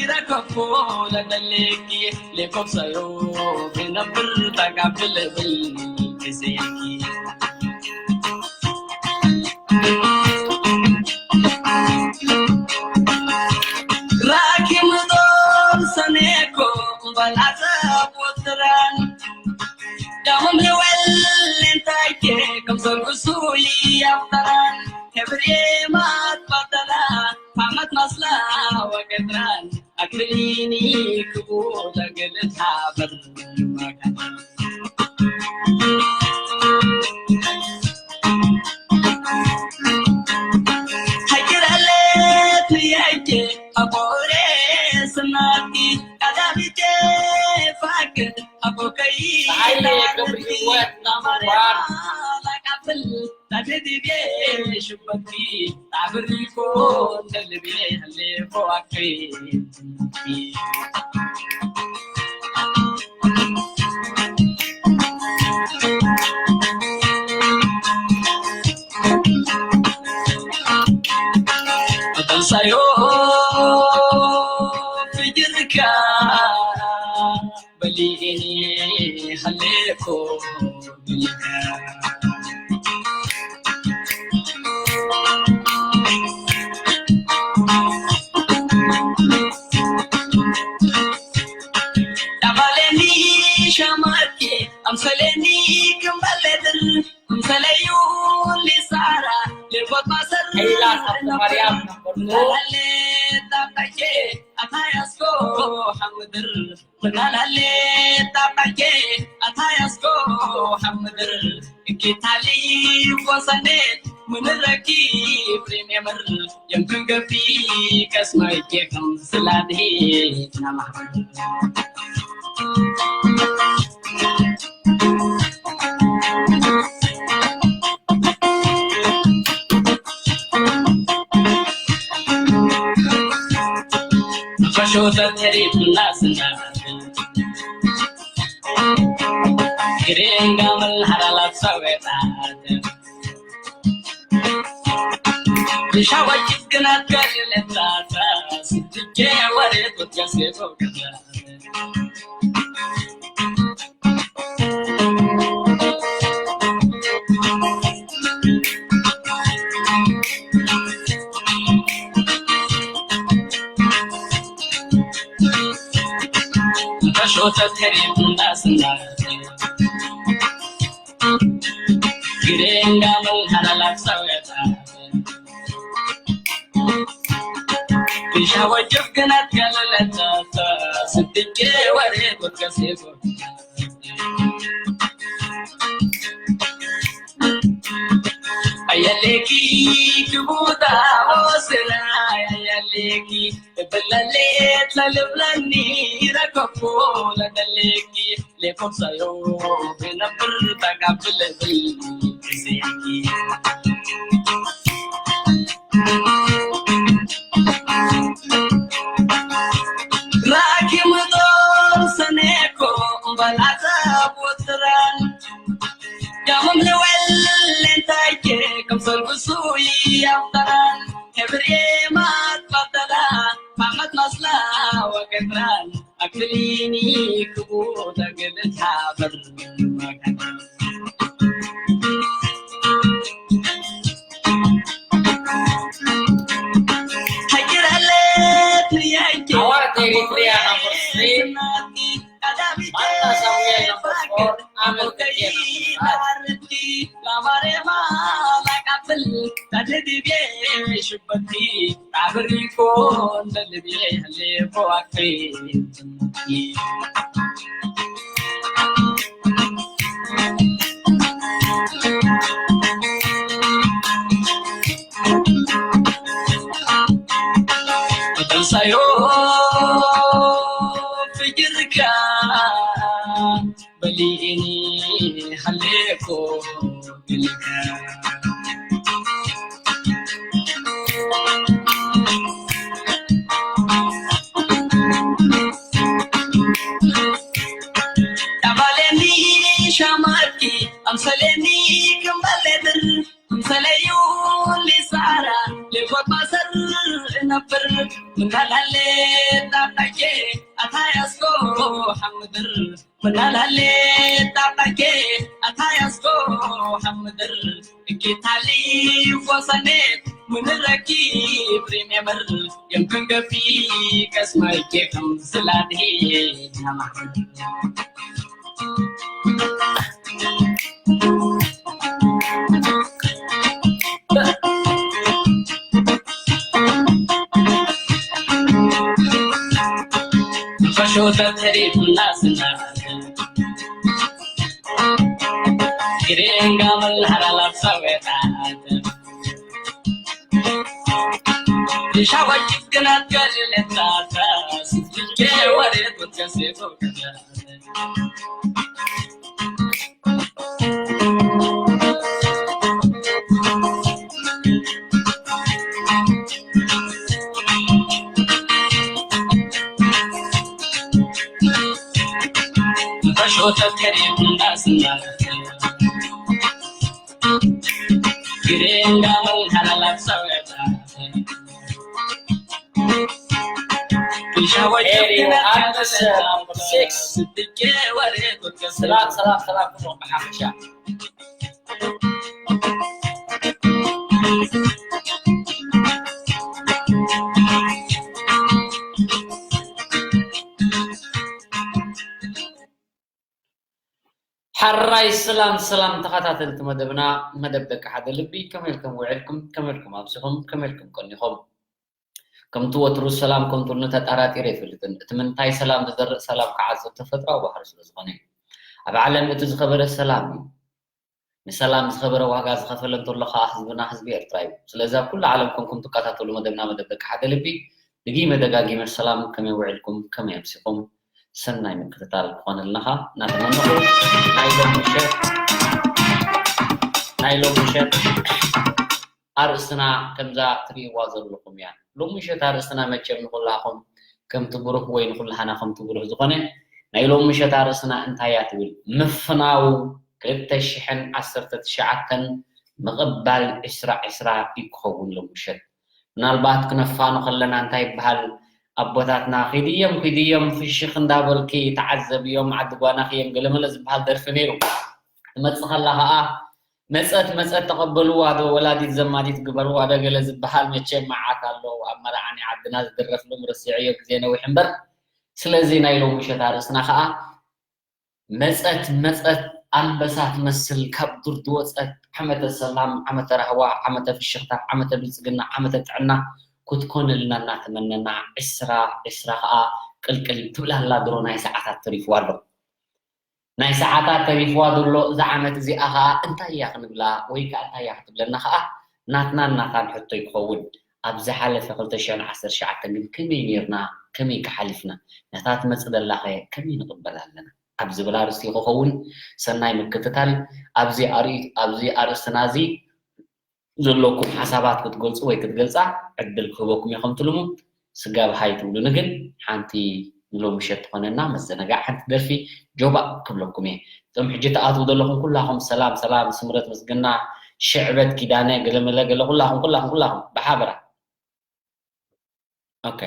ረከቦ ለደሌኪ ሌኮብሳዮ ብነብር ተጋብል ብል ግዜኪ ራኪ ምጦር ሰኔኮ በላተ ቦትራን ዳሁም ልወል እንታይኬ ከም ዘርግሱ ይያፍጠራን ሕብርኤ ማት ባተላ ዓመት ማስላ ወገድራን ኣክሊኒ ክቡር ለገልት ሃበር ሃይክረለት ያይኬ ኣቦሬ ስናኪ ቀዳሚቴ ፋክር ኣቦከይ ፀሓይ ክብሪ ህይወት ናምባር ላቃፍል ታጀዲቤ ሽበኪ ታብሪኮ ተልቤ ሌፎ ኣክሪ ኣተንሳዮ ፍጅርካ በሊኒ ሃሌኮ ዳባሌኒ ሻማኪ ኣምሰሌኒ ክምበሌድር ኣምሰለዩ ሊሳራ ሌቦት ማሰር ሄላ ሳፍተ ማርያም ነበር። ላሌ ታባዬ ኣታያስኮ ሓምድር ላሌ ታባዬ ኣታያስኮ ሓምድር እኪታሊ ወሰኔት ምንረኪ ፕሪሜምር የምክንገፊ ከስማይኬ ከም ስላድሄ ናማር ፈሾተ ተሪፍና ስና ግሬንጋ መልሃራላት ሰዌጣት ሻወጅት ግናት ገለታታ ስድጀ ወሬ ቶጃሴ ቶገዛ ተሾተ ተሪፍ እንዳስና ግሬንጋ መውሃላላት ሰውያታ ሻወጅብ ግናት ገለለታ ስድጀ ወሬ ቶጃሴ ቶገዛ ኣያሌኪ ክቡታ ኦስራ ኣያሌኪ እብለሌት ለልብለኒ ረከቦ ለደሌኪ ሌኮምሳዮ ብነብር ተጋብለብል ጊዜኪ ራኪ ምጦር ሰኔኮ እምበላተ ቦትራን ያሆም ልወል እንታይኬ ከም ሰልብሱ ያውጠራን ሕብርኤ ማጥፋጠላ ማመት ማስላ ወገድራን ኣክሊኒ ክቡር ለግልት ሃበር Award Eritrea number three. Martha Samuel number four. Amel Petia number five. ተንሳዮ ፍጅርካ በሊኒ ሃሌኮ ግልካ ያባሌኒ ሻማኪ ኣምሰሌኒ ክምበሌድር ኣምሰለዩ ሊሳራ ሌቦት ማሰር እነብር ምናላሌ ጣጣ ሓምድር ምናላሌ ጣጣኬ ኣታያስኮ ሓምድር እኪታሊ ወሰኔት ምንረኪ ፕሪሜምር የምክንገፊ ከስማይኬ ከም ዝላድሄ ናማር ሰላም ሰላም ሰላም። ሓራይ ሰላም ሰላም ተኸታተልቲ መደብና፣ መደብ ደቂ ሓደ ልቢ፣ ከመይ ኢልኩም ውዕልኩም? ከመይ ኢልኩም ኣብዚኹም? ከመይ ኢልኩም ቀኒኹም? ከምቲ ወትሩ ሰላም ከምትብሉ ተጣራጢረ ኣይፈልጥን። እቲ ምንታይ ሰላም ዝዘርእ ሰላም ክዓጽድ ተፈጥሮኣዊ ባህሪ ስለ ዝኾነ እዩ። ኣብ ዓለም እቲ ዝኸበረ ሰላም እዩ። ንሰላም ዝኸበረ ዋጋ ዝኸፈለ እንተሎ ኸኣ ህዝብና ህዝቢ ኤርትራ እዩ። ስለዚ ኣብ ኩሉ ዓለም ኮንኩም ትከታተሉ መደብና መደብ ደቂ ሓደ ልቢ፣ ድጊመ ደጋጊመ ሰላም ከመይ ውዕልኩም ከመይ ኣምሲኹም ሰናይ ምክትታል ክኾነልና ኸኣ እናተመነኹ ናይ ሎም ምሸት ናይ ሎም ምሸት ኣርእስትና ከምዛ ትርእይዋ ዘለኹም እያ። ሎም ምሸት ኣርእስትና መቸም ንኹላኹም ከምቲ ብሩህ ወይ ንኹላህና ከምቲ ብሩህ ዝኾነ ናይ ሎም ምሸት ኣርእስትና እንታይ እያ ትብል? ምፍናው ክልተ ሽሕን ዓሰርተ ትሽዓተን ምቕባል ዕስራ ዕስራ እዩ ክኸውን ሎም ምሸት። ምናልባት ክነፋኑ ከለና እንታይ ይበሃል? ኣቦታትና ኺድዮም ኺድዮም ፍሽኽ እንዳበልኪ ተዓዘብዮም ዓዲ ጓናኺ እዮም ገለመለ ዝበሃል ደርፊ ነይሩ። ትመጽእ ከላ ኸኣ መጸት መጸት ተቐበልዋ ዶ ወላዲት ዘማዲት ግበርዋ ዶ ገለ ዝበሃል መቸም መዓት ኣሎ ኣብ መርዓ ናይ ዓድና ዝድረፍ ሎም ረሲዐዮ ግዜ ነዊሕ እምበር። ስለዚ ናይ ሎም ምሸት ኣርእስና ኸኣ መጸት መጸት ኣንበሳ ትመስል ካብ ዱር ዝወጸት ዓመተ ሰላም ዓመተ ራህዋ ዓመተ ፍሽኽታ ዓመተ ብልጽግና ዓመተ ጥዕና ክትኮነልና እናተመነና ዕስራ ዕስራ ኸኣ ቅልቅል ትብላላ ድሮ ናይ ሰዓታት ተሪፍዋ ኣሎ። ናይ ሰዓታት ተሪፍዋ ዘሎ እዛ ዓመት እዚኣ ኸኣ እንታይ እያ ክንብላ ወይ ከኣ እንታይ እያ ክትብለና ኸኣ ናትናን ናታን ሕቶ እዩ ክኸውን። ኣብ ዝሓለፈ ክልተ ሽሕን ዓሰርተ ትሽዓተን ግን ከመይ ኔርና ከመይ ከ ሓሊፍና ነታ ትመጽእ ዘላ ኸ ከመይ ንቕበላ ኣለና ኣብ ዝብል ኣርእስቲ እዩ ክኸውን። ሰናይ ምክትታል። ኣብዚ ኣርእስትና እዚ ዘለኩም ሓሳባት ክትገልጹ ወይ ክትገልጻ ዕድል ክህበኩም እየ። ከምቲ ልሙድ ስጋብ ሃይ ትብሉኒ ግን ሓንቲ ንሎሚ ምሸት ትኾነና መዘነጋዕ ሓንቲ ደርፊ ጆባእ ክብለኩም እየ። እቶም ሕጂ ትኣትዉ ዘለኹም ኩላኹም ሰላም ሰላም ስምረት ምስግና ሽዕበት ኪዳነ ገለመለ ገለ ኩላኹም ኩላኹም ኩላኹም ብሓበራ ኦኬ።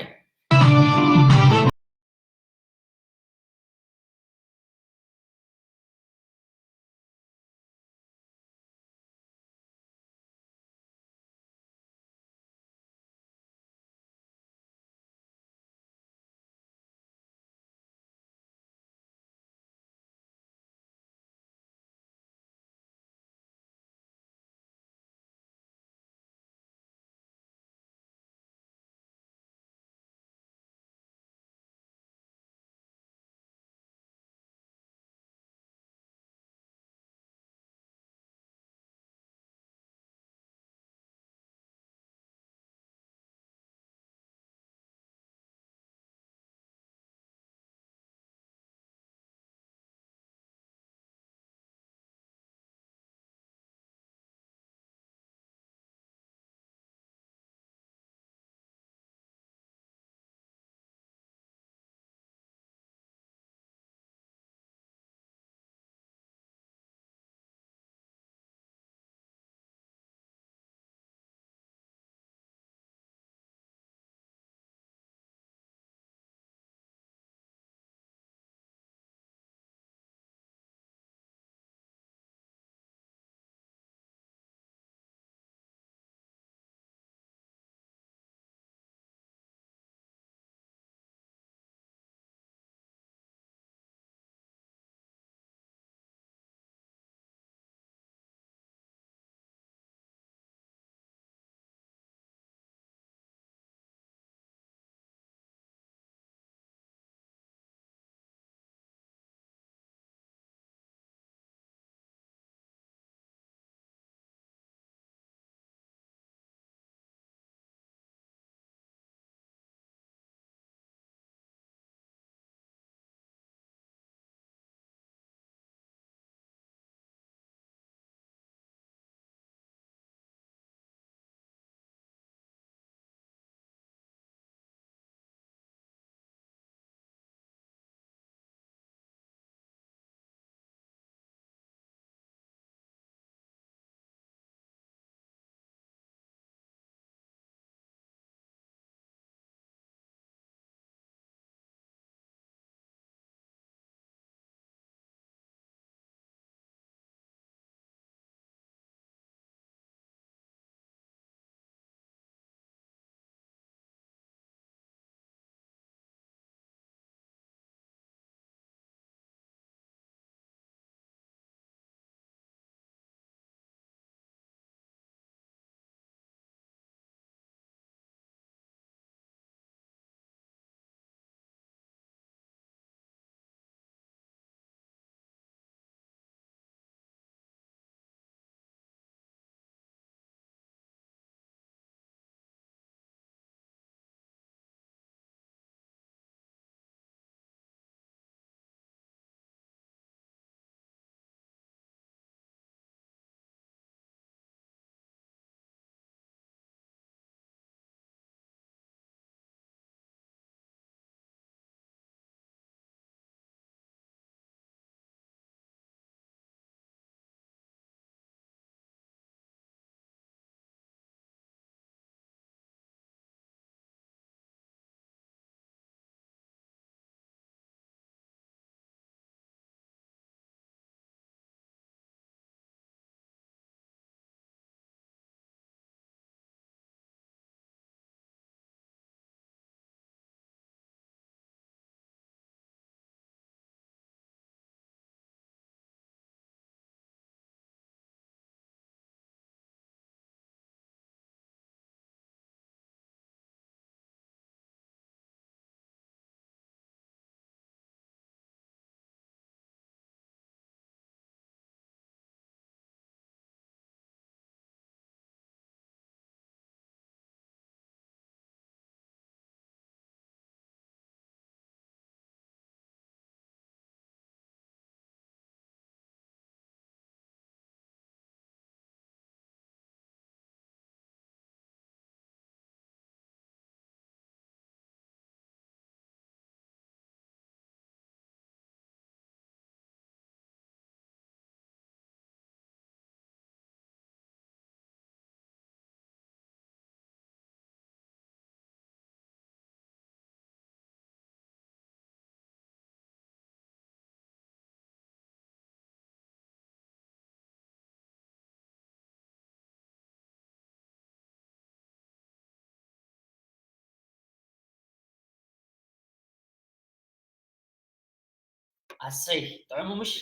ኣሰይ ጥዑሙ ምሽ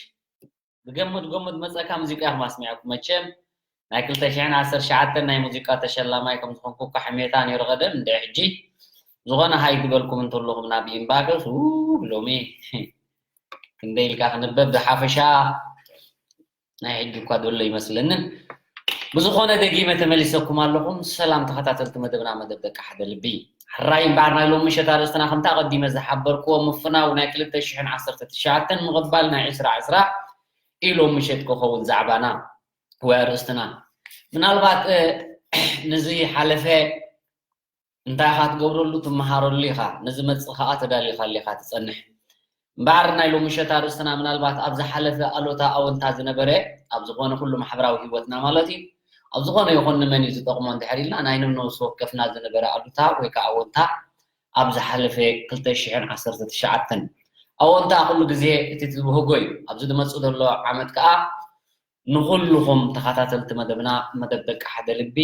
ብገመድ ገመድ መፀካ ሙዚቃ ኢኹም ኣስሚዕኩም። መቸም ናይ ክልተ ሽሕን ዓሰርተ ትሽዓተን ናይ ሙዚቃ ተሸላማይ ከም ዝኾንኩ እኳ ሕሜታ ነይሩ ቀደም። እንደ ሕጂ ዝኾነ ሃይ ዝበልኩም እንተለኹም ናብ ኢንባክስ ው ሎሚ ክንደይ ኢልካ ክንበብ ብሓፈሻ ናይ ሕጂ እኳ ዘሎ ይመስለንን። ብዝኾነ ደጊመ ተመሊሰኩም ኣለኹም። ሰላም ተኸታተልቲ መደብና መደብ ደቂ ሓደ ልቢ። ሕራይ እምበኣር ናይ ሎም ምሸት ኣርእስትና ከምታ ቀዲመ ዝሓበርክዎ ምፍናው ናይ ክልተ ሽሕን ዓሰርተ ትሽዓተን ምቕባል ናይ ዕስራ ዕስራ ኢሎም ምሸት ክኸውን ዛዕባና ወይ ኣርእስትና። ምናልባት ንዚ ሓለፈ እንታይ ኢኻ ትገብረሉ ትመሃረሉ ኢኻ፣ ንዝመጽእ ኸኣ ተዳሊኻሉ ኢኻ ትጸንሕ። እምበኣር ናይ ሎሚ ምሸት ኣርእስትና ምናልባት ኣብ ዝሓለፈ ኣሉታ ኣወንታ ዝነበረ ኣብ ዝኾነ ኩሉ ማሕበራዊ ህይወትና ማለት እዩ ኣብ ዝኾነ ይኹን ንመን እዩ ዝጠቕሞ እንድሕር ኢልና ናይ ነብሲ ወከፍና ዝነበረ ኣሉታ ወይ ከዓ ኣወንታ ኣብ ዝሓለፈ ክልተ ሽሕን ዓሰርተ ትሽዓተን ኣወንታ ኩሉ ግዜ እቲ ትብህጎ እዩ። ኣብዚ ዝመጽእ ዘሎ ዓመት ከዓ ንኹልኹም ተኸታተልቲ መደብና መደብ ደቂ ሓደ ልቢ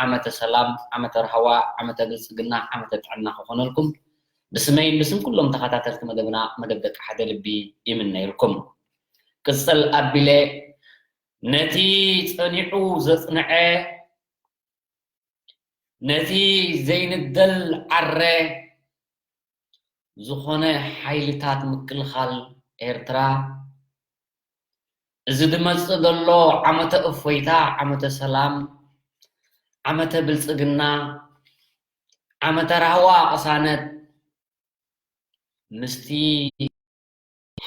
ዓመተ ሰላም ዓመተ ራህዋ ዓመተ ብልፅግና ዓመተ ጥዕና ክኾነልኩም ብስመይን ብስም ኩሎም ተኸታተልቲ መደብና መደብ ደቂ ሓደ ልቢ ይምነየልኩም። ቅፅል ኣቢለ ነቲ ፀኒዑ ዘፅንዐ ነቲ ዘይንደል ዓረ ዝኾነ ሓይልታት ምክልኻል ኤርትራ እዚ ዝመጽእ ዘሎ ዓመተ እፎይታ፣ ዓመተ ሰላም፣ ዓመተ ብልጽግና፣ ዓመተ ራህዋ ቅሳነት ምስቲ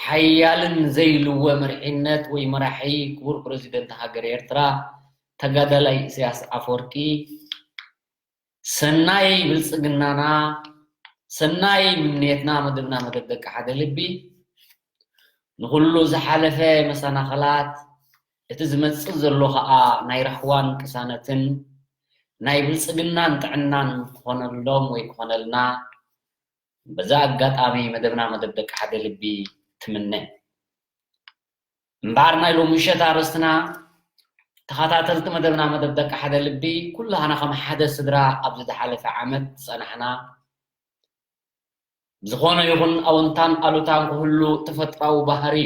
ሓያልን ዘይልወ መርሒነት ወይ መራሒ ክቡር ፕረዚደንት ሃገር ኤርትራ ተጋዳላይ ኢሳያስ ኣፈወርቂ ሰናይ ብልጽግናና ሰናይ ምምንየትና መደብና መደብ ደቂ ሓደ ልቢ ንኹሉ ዝሓለፈ መሰናኸላት እቲ ዝመጽእ ዘሎ ኸኣ ናይ ራህዋን ቅሳነትን ናይ ብልጽግናን ጥዕናን ክኾነሎም ወይ ክኾነልና በዛ ኣጋጣሚ መደብና መደብ ደቂ ሓደ ልቢ ትምነ። እምበኣር ናይ ሎሚ ምሸት ኣርእስትና ተኸታተልቲ መደብና መደብ ደቂ ሓደ ልቢ ኩላህና ከም ሓደ ስድራ ኣብዚ ዝሓለፈ ዓመት ዝጸናሕና ዝኾነ ይኹን ኣወንታን ኣሉታን ክህሉ ተፈጥራዊ ባህሪ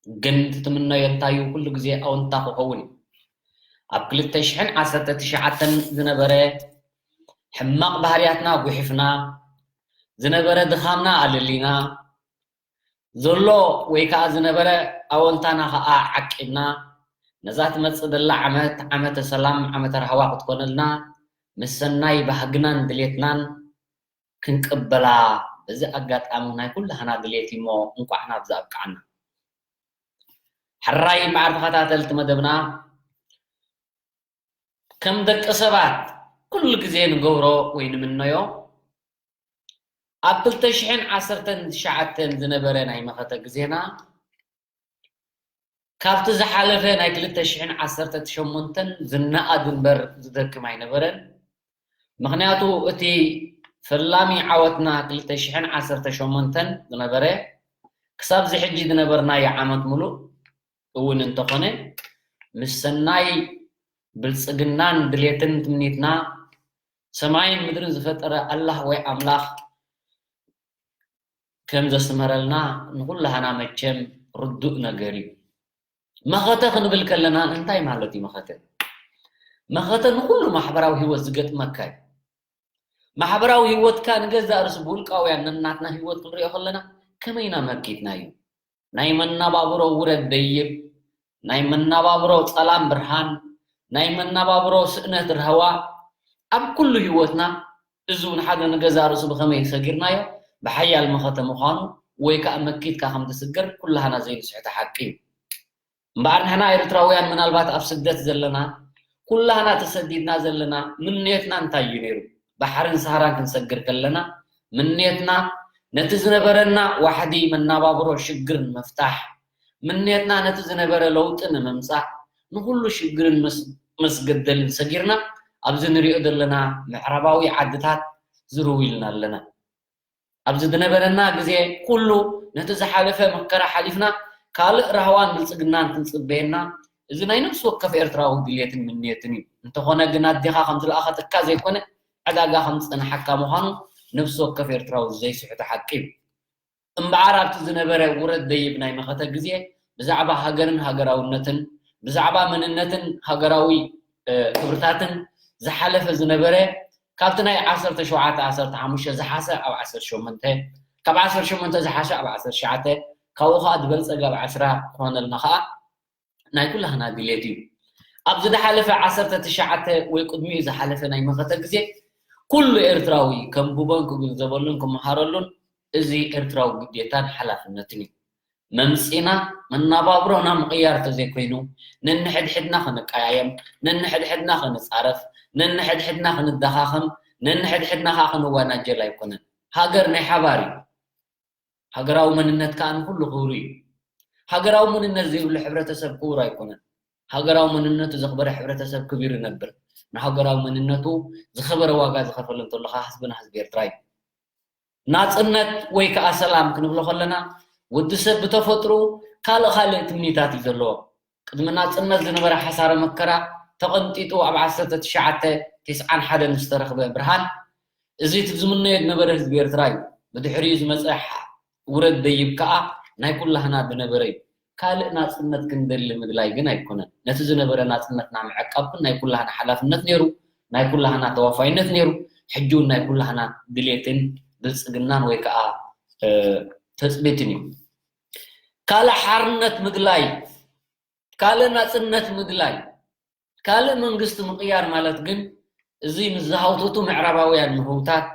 ግን ትትምነዮ እንታይ እዩ ኩሉ ግዜ ኣወንታ ክኸውን እዩ ኣብ ክልተ ሽሕን ዓሰርተ ትሽዓተን ዝነበረ ሕማቕ ባህርያትና ጉሒፍና ዝነበረ ድኻምና ኣለሊና ዘሎ ወይ ከዓ ዝነበረ ኣወንታና ከዓ ዓቂብና ነዛ ትመፅእ ዘላ ዓመት ዓመተ ሰላም ዓመተ ራህዋ ክትኮነልና ምስ ሰናይ ባህግናን ድሌትናን ክንቅበላ በዚ ኣጋጣሚ ናይ ኩላህና ድሌት እሞ እንቋዕ ናብዚ ኣብቅዓና። ሕራይ እምበኣር ተኸታተልቲ መደብና ከም ደቂ ሰባት ኩሉ ግዜ ንገብሮ ወይ ንምነዮ ኣብ ክልተ ሽሕን ዓሰርተ ትሽዓተን ዝነበረ ናይ መኸተ ግዜና ካብቲ ዝሓለፈ ናይ ክልተ ሽሕን ዓሰርተ ሸሞንተን ዝነኣድ እምበር ዝደክም ኣይነበረን። ምኽንያቱ እቲ ፈላሚ ዓወትና ክልተ ሽሕን ዓሰርተ ሸሞንተን ዝነበረ ክሳብ ዝሕጂ ዝነበርናዮ ዓመት ሙሉእ እውን እንተኾነ ምስ ሰናይ ብልፅግናን ድሌትን ትምኒትና ሰማይን ምድርን ዝፈጠረ ኣላህ ወይ ኣምላኽ ከም ዘስመረልና ንኹላህና መቸም ርዱእ ነገር እዩ። መኸተ ክንብል ከለና እንታይ ማለት እዩ መኸተ? መኸተ ንኹሉ ማሕበራዊ ህይወት ዝገጥመካ እዩ። ማሕበራዊ ህይወትካ ንገዛእ ርእሱ ብውልቃውያን ነናትና ህይወት ክንሪኦ ከለና ከመይና መኪትናዩ? ናይ መናባብሮ ውረድ ደይብ፣ ናይ መናባብሮ ጸላም ብርሃን፣ ናይ መናባብሮ ስእነት ርህዋ ኣብ ኩሉ ህይወትና እዚ እውን ሓደ ንገዛእ ርእሱ ብኸመይ ሰጊርናዮ ብሓያል መኸተ ምዃኑ ወይ ከዓ መኪትካ ከም ትስገር ኩላህና ዘይንስሕቶ ሓቂ እዩ። እምበኣር ንሕና ኤርትራውያን ምናልባት ኣብ ስደት ዘለና ኩላህና ተሰዲድና ዘለና ምንየትና እንታይ እዩ ነይሩ? ባሕርን ሰሃራን ክንሰግር ከለና ምንየትና ነቲ ዝነበረና ዋሕዲ መናባብሮ ሽግር ንምፍታሕ ምንየትና ነቲ ዝነበረ ለውጢ ንምምፃእ ንኩሉ ሽግርን መስገደልን ሰጊርና ኣብዚ ንሪኦ ዘለና ምዕራባዊ ዓድታት ዝርው ኢልና ኣለና። ኣብዚ ዝነበረና ግዜ ኩሉ ነቲ ዝሓለፈ መከራ ሓሊፍና ካልእ ራህዋን ብልፅግናን ክንፅበየና እዚ ናይ ነፍሲ ወከፍ ኤርትራዊ ድልየትን ምንየትን እዩ። እንተኾነ ግን ኣዴኻ ከም ዝለኣኸትካ ዘይኮነ ዕዳጋ ከም ዝፀንሓካ ምዃኑ ነፍሲ ወከፍ ኤርትራዊ ዘይስሕቶ ሓቂ እዩ። እምበኣር ኣብቲ ዝነበረ ውረድ ደይብ ናይ መኸተ ግዜ ብዛዕባ ሃገርን ሃገራውነትን፣ ብዛዕባ መንነትን ሃገራዊ ክብርታትን ዝሓለፈ ዝነበረ፣ ካብቲ ናይ ዓሰርተ ሸውዓተ ዓሰርተ ሓሙሽተ ዝሓሰ ኣብ ዓሰርተ ሸሞንተ፣ ካብ ዓሰርተ ሸሞንተ ዝሓሰ ኣብ ዓሰርተ ትሽዓተ፣ ካብኡ ከዓ ዝበልፀገ ኣብ ዕስራ ክኾነልና ከዓ ናይ ኩላህና ድሌት እዩ። ኣብ ዝደሓለፈ ዓሰርተ ትሽዓተ ወይ ቅድሚኡ ዝሓለፈ ናይ መኸተ ግዜ ኩሉ ኤርትራዊ ከንብቦን ክግንዘበሉን ክመሃረሉን እዚ ኤርትራዊ ግዴታን ሓላፍነትን እዩ። መምፂና መናባብሮና ምቕያር ተዘይኮይኑ ነንሕድሕድና ክንቀያየም፣ ነንሕድሕድና ክንፃረፍ፣ ነንሕድሕድና ክንደኻኸም፣ ነንሕድሕድና ከዓ ክንወናጀል ኣይኮነን። ሃገር ናይ ሓባር እዩ። ሃገራዊ መንነት ከዓ ንኩሉ ክብሩ እዩ። ሃገራዊ መንነት ዘይብሉ ሕብረተሰብ ክቡር ኣይኮነን። ሃገራዊ መንነቱ ዘኽበረ ሕብረተሰብ ክቢር ይነብር። ንሃገራዊ መንነቱ ዝኸበረ ዋጋ ዝኸፈለ እንተሎ ከዓ ህዝብና ህዝቢ ኤርትራ እዩ። ናጽነት ወይ ከዓ ሰላም ክንብሎ ከለና ወዲ ሰብ ብተፈጥሩ ካልእ ካልእ ትምኒታት እዩ ዘለዎ። ቅድሚ ናጽነት ዝነበረ ሓሳረ መከራ ተቐንጢጡ ኣብ ዓሰርተ ትሽዓተ ተስዓን ሓደን ዝተረኽበ ብርሃን፣ እዚ እቲ ዝምነዮ ዝነበረ ህዝቢ ኤርትራ እዩ። ብድሕሪኡ ዝመጸ ውረድ ደይብ ከኣ ናይ ኩላህና ዝነበረ እዩ። ካልእ ናጽነት ክንደሊ ምድላይ ግን ኣይኮነን። ነቲ ዝነበረ ናጽነትና ምዕቃብ ግን ናይ ኩላህና ሓላፍነት ነይሩ፣ ናይ ኩላህና ተዋፋይነት ነይሩ። ሕጂ እውን ናይ ኩላህና ድሌትን ብልጽግናን ወይ ከኣ ተጽቢትን እዩ። ካልእ ሓርነት ምድላይ፣ ካልእ ናጽነት ምድላይ፣ ካልእ መንግስቲ ምቕያር ማለት ግን እዚ ምስ ዝሃውተቱ ምዕራባውያን ምህውታት፣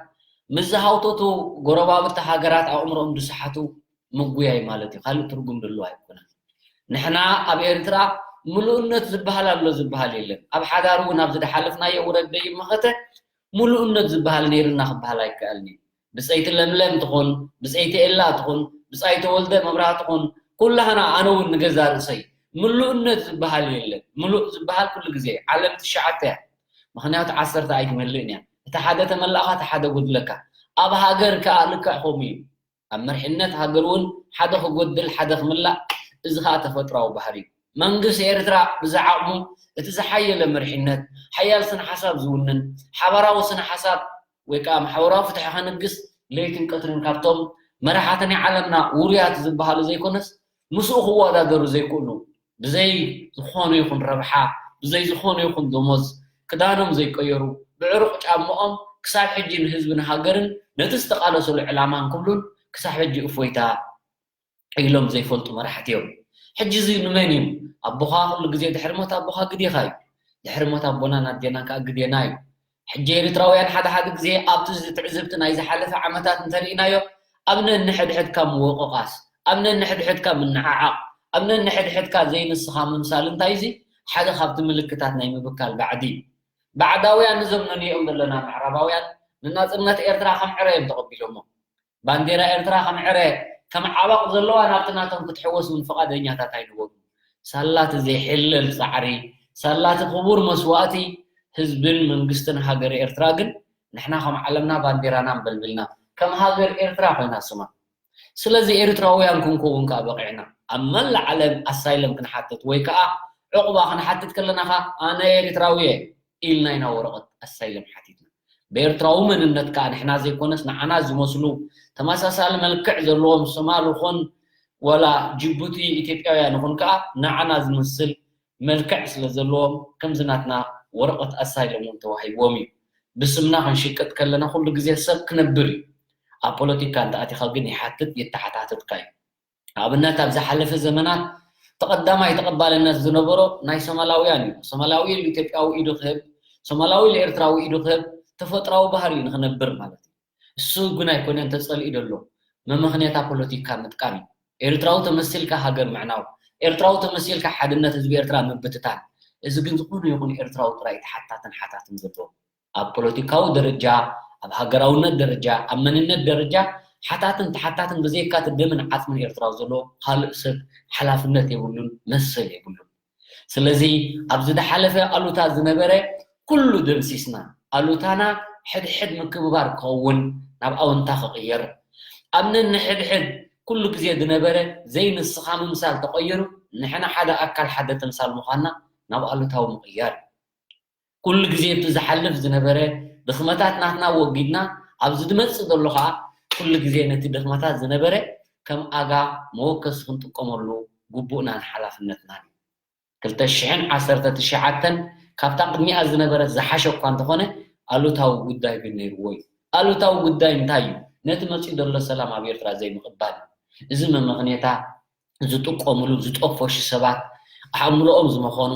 ምስ ዝሃውተቱ ጎረባብቲ ሃገራት ኣእምሮኦም ዝሰሓቱ ምጉያይ ማለት እዩ። ካልእ ትርጉም ዘለዎ ኣይኮነን። ንሕና ኣብ ኤርትራ ምሉእነት ዝበሃል ኣሎ ዝበሃል የለን። ኣብ ሓዳር እውን ኣብዚ ዝሓለፍናዮ ውረድ ደይብ መኸተ ምሉእነት ዝበሃል ነይርና ክበሃል ኣይከኣልን እዩ። ብጸይቲ ለምለም ትኹን፣ ብጸይቲ ኤላ ትኹን፣ ብጻይ ተወልደ መብራህቲ ትኹን፣ ኩላህና ኣነ እውን ንገዛ ርእሰይ ምሉእነት ዝበሃል የለን። ምሉእ ዝበሃል ኩሉ ግዜ ዓለም ትሽዓተ እያ። ምኽንያቱ ዓሰርተ ኣይትመልእን እያ። እቲ ሓደ ተመላእኻ እቲ ሓደ ጎድለካ። ኣብ ሃገር ከኣ ልክዕ ከምኡ እዩ። ኣብ መሪሕነት ሃገር እውን ሓደ ክጎድል ሓደ ክምላእ፣ እዚ ከኣ ተፈጥራዊ ባህሪ እዩ። መንግስቲ ኤርትራ ብዝዓቕሙ እቲ ዝሓየለ መሪሕነት፣ ሓያል ስነ ሓሳብ ዝውንን፣ ሓባራዊ ስነ ሓሳብ ወይ ከዓ ማሕበራዊ ፍትሒ ከንግስ ለይትን ቀትርን ካብቶም መራሕቲ ናይ ዓለምና ውሩያት ዝበሃሉ ዘይኮነስ ምስኡ ክወዳደሩ ዘይክእሉ ብዘይ ዝኾነ ይኹን ረብሓ ብዘይ ዝኾነ ይኹን ደሞዝ ክዳኖም ዘይቀየሩ ብዕሩቕ ጫምኦም ክሳብ ሕጂ ንህዝብን ሃገርን ነቲ ዝተቓለሰሉ ዕላማን ክብሉን ክሳብ ሕጂ እፎይታ ኢሎም ዘይፈልጡ መራሕቲ እዮም። ሕጂ እዚ ንመን እዩ? ኣቦኻ ኩሉ ግዜ ድሕሪ ሞት ኣቦኻ ግዴኻ እዩ። ድሕሪ ሞት ኣቦናን ኣዴናን ከዓ ግዴና እዩ። ሕጂ ኤርትራውያን ሓደ ሓደ ግዜ ኣብቲ እዚ ትዕዝብቲ ናይ ዝሓለፈ ዓመታት እንተርኢናዮ ኣብ ነንሕድሕድካ ምወቕቓስ፣ ኣብ ነንሕድሕድካ ምንዓዓቕ፣ ኣብ ነንሕድሕድካ ዘይንስኻ ምምሳል እንታይ እዚ ሓደ ካብቲ ምልክታት ናይ ምብካል ባዕዲ እዩ። ባዕዳውያን እዞም ነንኦም ዘለና ምዕራባውያን ንናጽነት ኤርትራ ከም ዕረ እዮም ተቐቢሎሞ። ባንዴራ ኤርትራ ከም ዕረ ከም ዓባቕ ዘለዋ ናብቲ ናቶም ክትሕወስ እውን ፍቓደኛታት ኣይነበሩ። ሳላቲ ዘይሕለል ጻዕሪ፣ ሳላቲ ክቡር መስዋእቲ ህዝብን መንግስትን ሃገር ኤርትራ ግን ንሕና ከም ዓለምና ባንዴራና ኣንበልቢልና ከም ሃገር ኤርትራ ኮይና ስማ። ስለዚ ኤርትራውያን ክንከውን ከኣ በቒዕና ኣብ መላእ ዓለም ኣሳይለም ክንሓትት ወይ ከኣ ዕቑባ ክንሓትት ከለና ከኣ ኣነ ኤርትራዊ እየ ኢልና ኢና ወረቐት ኣሳይለም ሓቲትና። ብኤርትራዊ መንነት ከኣ ንሕና ዘይኮነስ ንዓና ዝመስሉ ተመሳሳሊ መልክዕ ዘለዎም ሶማል ይኹን ወላ ጅቡቲ ኢትዮጵያውያን ይኹን ከኣ ንዓና ዝመስል መልክዕ ስለ ዘለዎም ከምዚ ናትና ወረቐት ኣሳይለም እውን ተዋሂብዎም እዩ። ብስምና ክንሽቅጥ ከለና ኩሉ ግዜ ሰብ ክነብር እዩ። ኣብ ፖለቲካ እንተኣቲኻ ግን ይሓትት የተሓታትትካ እዩ። ኣብነት ኣብ ዝሓለፈ ዘመናት ተቐዳማይ ተቐባልነት ዝነበሮ ናይ ሶማላውያን እዩ። ሶማላዊ ኢሉ ኢትዮጵያዊ ኢዱ ክህብ፣ ሶማላዊ ኢሉ ኤርትራዊ ኢዱ ክህብ ተፈጥራዊ ባህሪ እዩ ንክነብር ማለት እዩ። እሱ ግን ኣይኮነን ተጸሊኡ ዘሎ መመኽንያታ ፖለቲካ ምጥቃም እዩ። ኤርትራዊ ተመሲልካ ሃገር ምዕናው፣ ኤርትራዊ ተመሲልካ ሓድነት ህዝቢ ኤርትራ ምብትታን። እዚ ግን ዝኾነ ይኹን ኤርትራዊ ጥራይ ተሓታትን ሓታትን ዘለዎ ኣብ ፖለቲካዊ ደረጃ፣ ኣብ ሃገራውነት ደረጃ፣ ኣብ መንነት ደረጃ ሓታትን ተሓታትን ብዘይካ እቲ ደምን ዓጽምን ኤርትራዊ ዘሎ ካልእ ሰብ ሓላፍነት የብሉን፣ መሰል የብሉን። ስለዚ ኣብዚ ዝሓለፈ ኣሉታ ዝነበረ ኩሉ ደምሲስና፣ ኣሉታና ሕድሕድ ምክብባር ክኸውን ናብ ኣወንታ ክቕየር፣ ኣብ ነንሕድሕድ ኩሉ ግዜ ዝነበረ ዘይንስኻ ምምሳል ተቐይሩ ንሕና ሓደ ኣካል ሓደ ተምሳል ምዃንና ናብ ኣሉታዊ ምቕያር። ኩሉ ግዜ እቲ ዝሓልፍ ዝነበረ ድኽመታት ናትና ወጊድና ኣብዚ ዝመጽእ ዘሎ ኸዓ ኩሉ ግዜ ነቲ ድኽመታት ዝነበረ ከም ኣጋ መወከሲ ክንጥቀመሉ ግቡእናን ሓላፍነትናን እዩ። ክልተ ሽሕን ዓሰርተ ትሽዓተን ካብታ ቅድሚኣ ዝነበረት ዝሓሸ እኳ እንተኾነ፣ ኣሉታዊ ጉዳይ ግን ነይርዎ እዩ። ኣሉታዊ ጉዳይ እንታይ እዩ? ነቲ መፂኡ ዘሎ ሰላም ኣብ ኤርትራ ዘይምቕባል እዩ። እዚ መመኽንያታ ዝጥቀምሉ ዝጠፈሹ ሰባት፣ ኣእምሮኦም ዝመኾኑ፣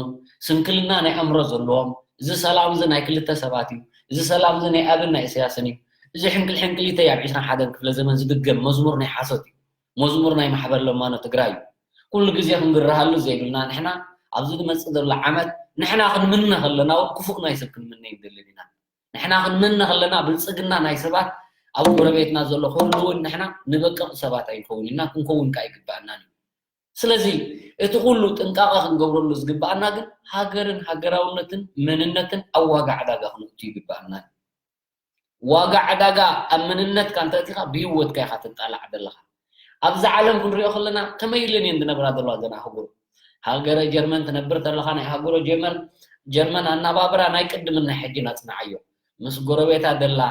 ስንክልና ናይ ኣእምሮ ዘለዎም፣ እዚ ሰላም እዚ ናይ ክልተ ሰባት እዩ፣ እዚ ሰላም እዚ ናይ ኣብን ናይ ኢሳያስን እዩ፣ እዚ ሕንቅል ሕንቅሊተይ ኣብ ዕስራን ሓደን ክፍለ ዘመን ዝድገም መዝሙር ናይ ሓሶት እዩ። መዝሙር ናይ ማሕበር ለማኖ ትግራይ እዩ። ኩሉ ግዜ ክንግርሃሉ ዘይብልና ንሕና፣ ኣብዚ ዝመጽእ ዘሎ ዓመት ንሕና ክንምነ ከለና እውን ክፉእ ናይ ሰብ ክንምነ ይንደልን ኢና። ንሕና ክንምነ ከለና ብልጽግና ናይ ሰባት ኣብ ጎረቤትና ዘሎ ኩሉ እውን ንሕና ንበቅቕ ሰባት ኣይንኸውን ኢና፣ ክንከውን ከኣ ይግባኣናን እዩ። ስለዚ እቲ ኩሉ ጥንቃቐ ክንገብረሉ ዝግባኣና ግን ሃገርን ሃገራውነትን መንነትን ኣብ ዋጋ ዕዳጋ ክነእቱ ይግባኣና እዩ። ዋጋ ዕዳጋ ኣብ መንነትካ እንተእቲኻ ብህይወትካ ኢኻ ትጣላዕ ዘለኻ። ኣብዛ ዓለም ክንሪኦ ከለና ከመይ ኢለን እየን ዝነብራ ዘለዋ ዘን ኣህጉር? ሃገረ ጀርመን ትነብር ተለኻ ናይ ሃገረ ጀርመን ጀርመን ኣናባብራ ናይ ቅድምን ናይ ሕጂን ኣጽንዓዮ። ምስ ጎረቤታ ደላ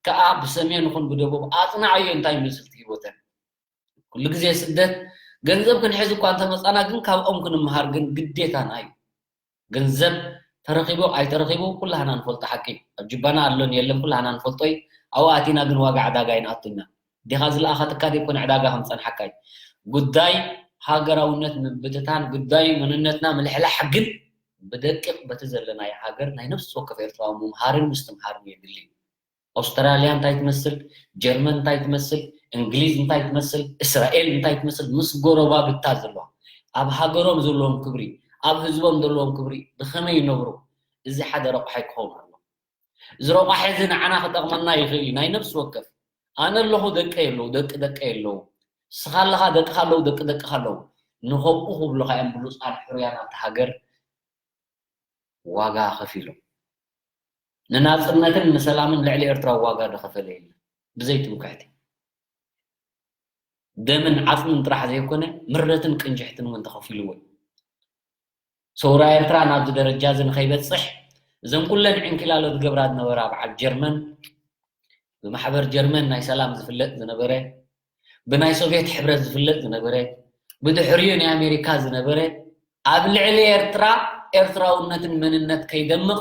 ከኣ ብሰሜን ይኹን ብደቡብ ኣጽንዓዮ እንታይ ይመስል እቲ ህይወተን። ኩሉ ግዜ ስደት ገንዘብ ክንሕዝ እኳ እንተመጻና ግን ካብኦም ክንምሃር ግን ግዴታና እዩ። ገንዘብ ተረኺቡ ኣይተረኺቡ ኩላህና ንፈልጦ ሓቂ እዩ። ኣብ ጅባና ኣሎን የለን ኩላህና ንፈልጦ እዩ። ኣብኡ ኣቲና ግን ዋጋ ዕዳጋ ኣይንኣቱን ኢና። ዲኻ ዝለኣኸትካ ደይኮነ ዕዳጋ ከምጸንሓካ እዩ። ጉዳይ ሃገራውነት ምብትታን ጉዳይ መንነትና ምልሕላሕ ግን ብደቂቕ በቲ ዘለናዮ ሃገር ናይ ነፍሲ ወከፍ ኤርትራዊ ምምሃርን ምስትምሃርን የድሊ እዩ። ኣውስትራልያ እንታይ ትመስል፣ ጀርመን እንታይ ትመስል፣ እንግሊዝ እንታይ ትመስል፣ እስራኤል እንታይ ትመስል፣ ምስ ጎረባብታ ዘለዋ ኣብ ሃገሮም ዘለዎም ክብሪ፣ ኣብ ህዝቦም ዘለዎም ክብሪ ብኸመይ ይነብሩ? እዚ ሓደ ረቋሒ ክኸውን ኣለዎ። እዚ ረቋሒ እዚ ንዓና ክጠቕመና ይኽእል እዩ። ናይ ነፍሲ ወከፍ ኣነ ኣለኹ፣ ደቀይ ኣለዉ፣ ደቂ ደቀይ ኣለዉ፣ ንስኻ ኣለኻ፣ ደቅኻ ኣለዉ፣ ደቂ ደቅኻ ኣለዉ። ንኸምኡ ክብሉኻ እዮም ብሉጻት ሕሩያን ኣብቲ ሃገር ዋጋ ከፊሎም። ንናጽነትን ንሰላምን ልዕሊ ኤርትራ ዋጋ ዝኸፈለ የለን። ብዘይ ትምክሕቲ ደምን ዓጽምን ጥራሕ ዘይኮነ ምረትን ቅንጅሕትን እውን ተኸፊልዎ እዩ። ሰውራ ኤርትራ ናብዚ ደረጃ እዚ ንኸይበጽሕ እዘን ኩለን ዕንኪላሎ ዝገብራ ዝነበራ በዓል ጀርመን፣ ብማሕበር ጀርመን ናይ ሰላም ዝፍለጥ ዝነበረ፣ ብናይ ሶቭየት ሕብረት ዝፍለጥ ዝነበረ፣ ብድሕሪኡ ናይ ኣሜሪካ ዝነበረ፣ ኣብ ልዕሊ ኤርትራ ኤርትራውነትን መንነት ከይደምቕ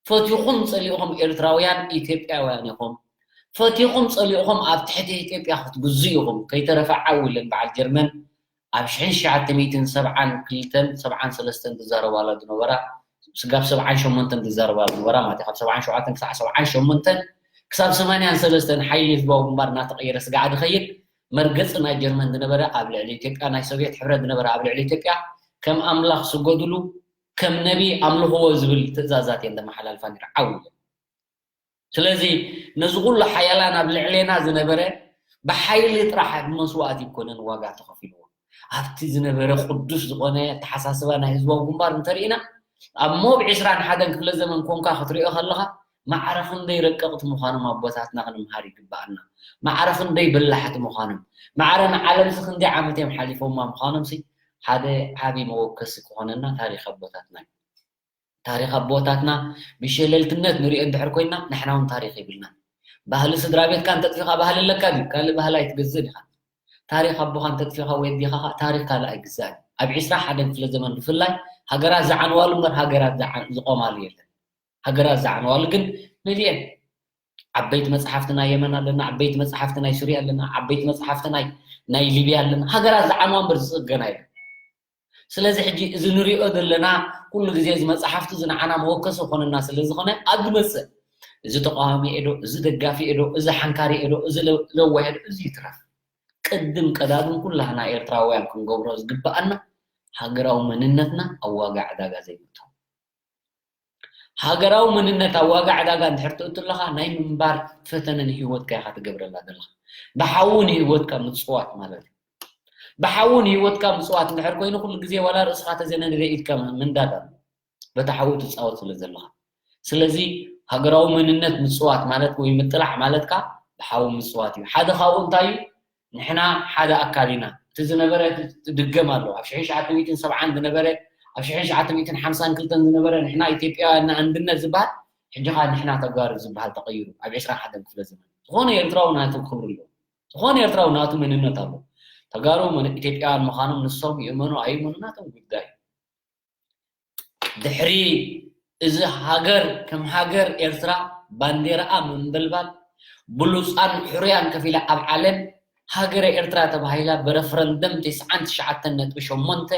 ፈቲኹም ጸሊእኹም ኤርትራውያን ኢትዮጵያውያን ኢኹም። ፈቲኹም ጸሊእኹም ኣብ ትሕቲ ኢትዮጵያ ክትግዙ ኢኹም። ከይተረፈ ዓው ኢለን በዓል ጀርመን ኣብ ሽሕን ትሽዓተ ሚእትን ሰብዓን ክልተን ሰብዓን ሰለስተን ዝዛረባላ ዝነበራ፣ ስጋብ ሰብዓን ሸሞንተን ዝዛረባ ዝነበራ ማለት እዩ። ካብ ሰብዓን ሸውዓተን ክሳዕ ሰብዓን ሸሞንተን ክሳብ ሰማንያን ሰለስተን ሓይሊ ህዝባዊ ግንባር እናተቐየረ ስጋዕ ዝኸይድ መርገጺ ናይ ጀርመን ዝነበረ ኣብ ልዕሊ ኢትዮጵያ፣ ናይ ሶቭየት ሕብረት ዝነበረ ኣብ ልዕሊ ኢትዮጵያ ከም ኣምላኽ ስገዱሉ፣ ከም ነቢ ኣምልኽዎ ዝብል ትእዛዛት እየን ዘመሓላልፋ ነይረን። ዓው ኢለን። ስለዚ ነዚ ኩሉ ሓያላን ኣብ ልዕሌና ዝነበረ ብሓይሊ ጥራሕ ብመስዋእቲ ኣይኮነን ዋጋ ተኸፊልዎ። ኣብቲ ዝነበረ ቅዱስ ዝኾነ ኣተሓሳስባ ናይ ህዝባዊ ግንባር እንተርኢና ኣብ ሞብ ዕስራን ሓደን ክፍለ ዘመን ኮንካ ክትሪኦ ከለኻ ማዕረ ክንደይ ረቀቕቲ ምዃኖም ኣቦታትና ክንምሃር ይግብኣና። ማዕረ ክንደይ በላሕቲ ምዃኖም፣ ማዕረ ንዓለምሲ ክንደይ ዓመት እዮም ሓሊፎማ ምዃኖምሲ ሓደ ዓቢ መወከሲ ክኾነና ታሪኽ ኣቦታትና እዩ። ታሪኽ ኣቦታትና ብሸለልትነት ንሪኦ እንድሕር ኮይና ንሕና እውን ታሪኽ የብልናን። ባህሊ ስድራ ቤትካ እንተጥፊኻ ባህሊ ኣለካ ድዩ? ካልእ ባህሊ ኣይትገዝእን ኢኻ። ታሪኽ ኣቦኻ እንተጥፊኻ ወይ ኣዴኻ ኸኣ ታሪኽ ካልእ ኣይግዛእን። ኣብ ዕስራ ሓደን ክፍለ ዘመን ብፍላይ ሃገራት ዝዓንዋሉ እምበር ሃገራት ዝዓ- ዝቖማሉ የለን። ሃገራት ዝዓንዋሉ ግን መሊኤን። ዓበይቲ መጽሓፍቲ ናይ የመን ኣለና፣ ዓበይቲ መጽሓፍቲ ናይ ሱርያ ኣለና፣ ዓበይቲ መጽሓፍቲ ናይ ናይ ሊብያ ኣለና። ሃገራት ዝዓንዋ እምበር ዝጽገና የለን። ስለዚ ሕጂ እዚ ንሪኦ ዘለና ኩሉ ግዜ እዚ መጽሓፍቲ እዚ ንዓና መወከሲ ኮነና ስለ ዝኾነ ኣብ ዝመጽእ እዚ ተቃዋሚ እየ ዶ፣ እዚ ደጋፊ እየ ዶ፣ እዚ ሓንካሪ እየ ዶ፣ እዚ ለ- ለዋህ እየ ዶ፣ እዚ ይትረፍ። ቅድም ቀዳድም ኩላህና ኤርትራውያን ክንገብሮ ዝግብኣና ሃገራዊ መንነትና ኣብ ዋጋ ዕዳጋ ዘይምእታው። ሃገራዊ መንነት ኣብ ዋጋ ዕዳጋ እንድሕር ትእቱ ኣለኻ ናይ ምንባር ፈተነ ንህይወትካ ኢኻ ትገብረላ ዘለኻ። ብሓዊ ንህይወትካ ምጽዋት ማለት እዩ። ብሓዊ ንህይወትካ ምጽዋት እንድሕር ኮይኑ ኩሉ ግዜ ዋላ ርእስኻ ተዘይነደደ ኢድካ ምንዳድ ኣሎ። በቲ ሓዊ ትጻወት ስለ ዘለኻ። ስለዚ ሃገራዊ መንነት ምጽዋት ማለት ወይ ምጥላዕ ማለት ከኣ ብሓዊ ምጽዋት እዩ። ሓደ ካብኡ እንታይ እዩ? ንሕና ሓደ ኣካል ኢና። እቲ ዝነበረ ትድገም ኣሎ። ኣብ ሽሕን ትሽዓተ ሚእትን ሰብዓን ዝነበረ፣ ኣብ ሽሕን ትሽዓተ ሚእትን ሓምሳን ክልተን ዝነበረ ንሕና ኢትዮጵያውያን ንኣንድነት ዝበሃል ሕጂ ኸኣ ንሕና ተጋሩ ዝበሃል ተቐይሩ ኣብ ዕስራን ሓደን ክፍለ ዘመን። ዝኾነ ኤርትራዊ ናቱ ክብሪ ኣለዎ። ዝኾነ ኤርትራዊ ናቱ መንነት ኣለዎ። ተጋሩ መን ኢትዮጵያውያን ምዃኖም ንሶም ይእመኑ ኣይእመኑ ናቶም ጉዳይ። ድሕሪ እዚ ሃገር ከም ሃገር ኤርትራ ባንዴራኣ ምንብልባል ብሉፃን ሕሩያን ከፊላ ኣብ ዓለም ሃገረ ኤርትራ ተባሂላ ብረፍረንደም ተስዓን ትሽዓተን ነጥቢ ሸሞንተ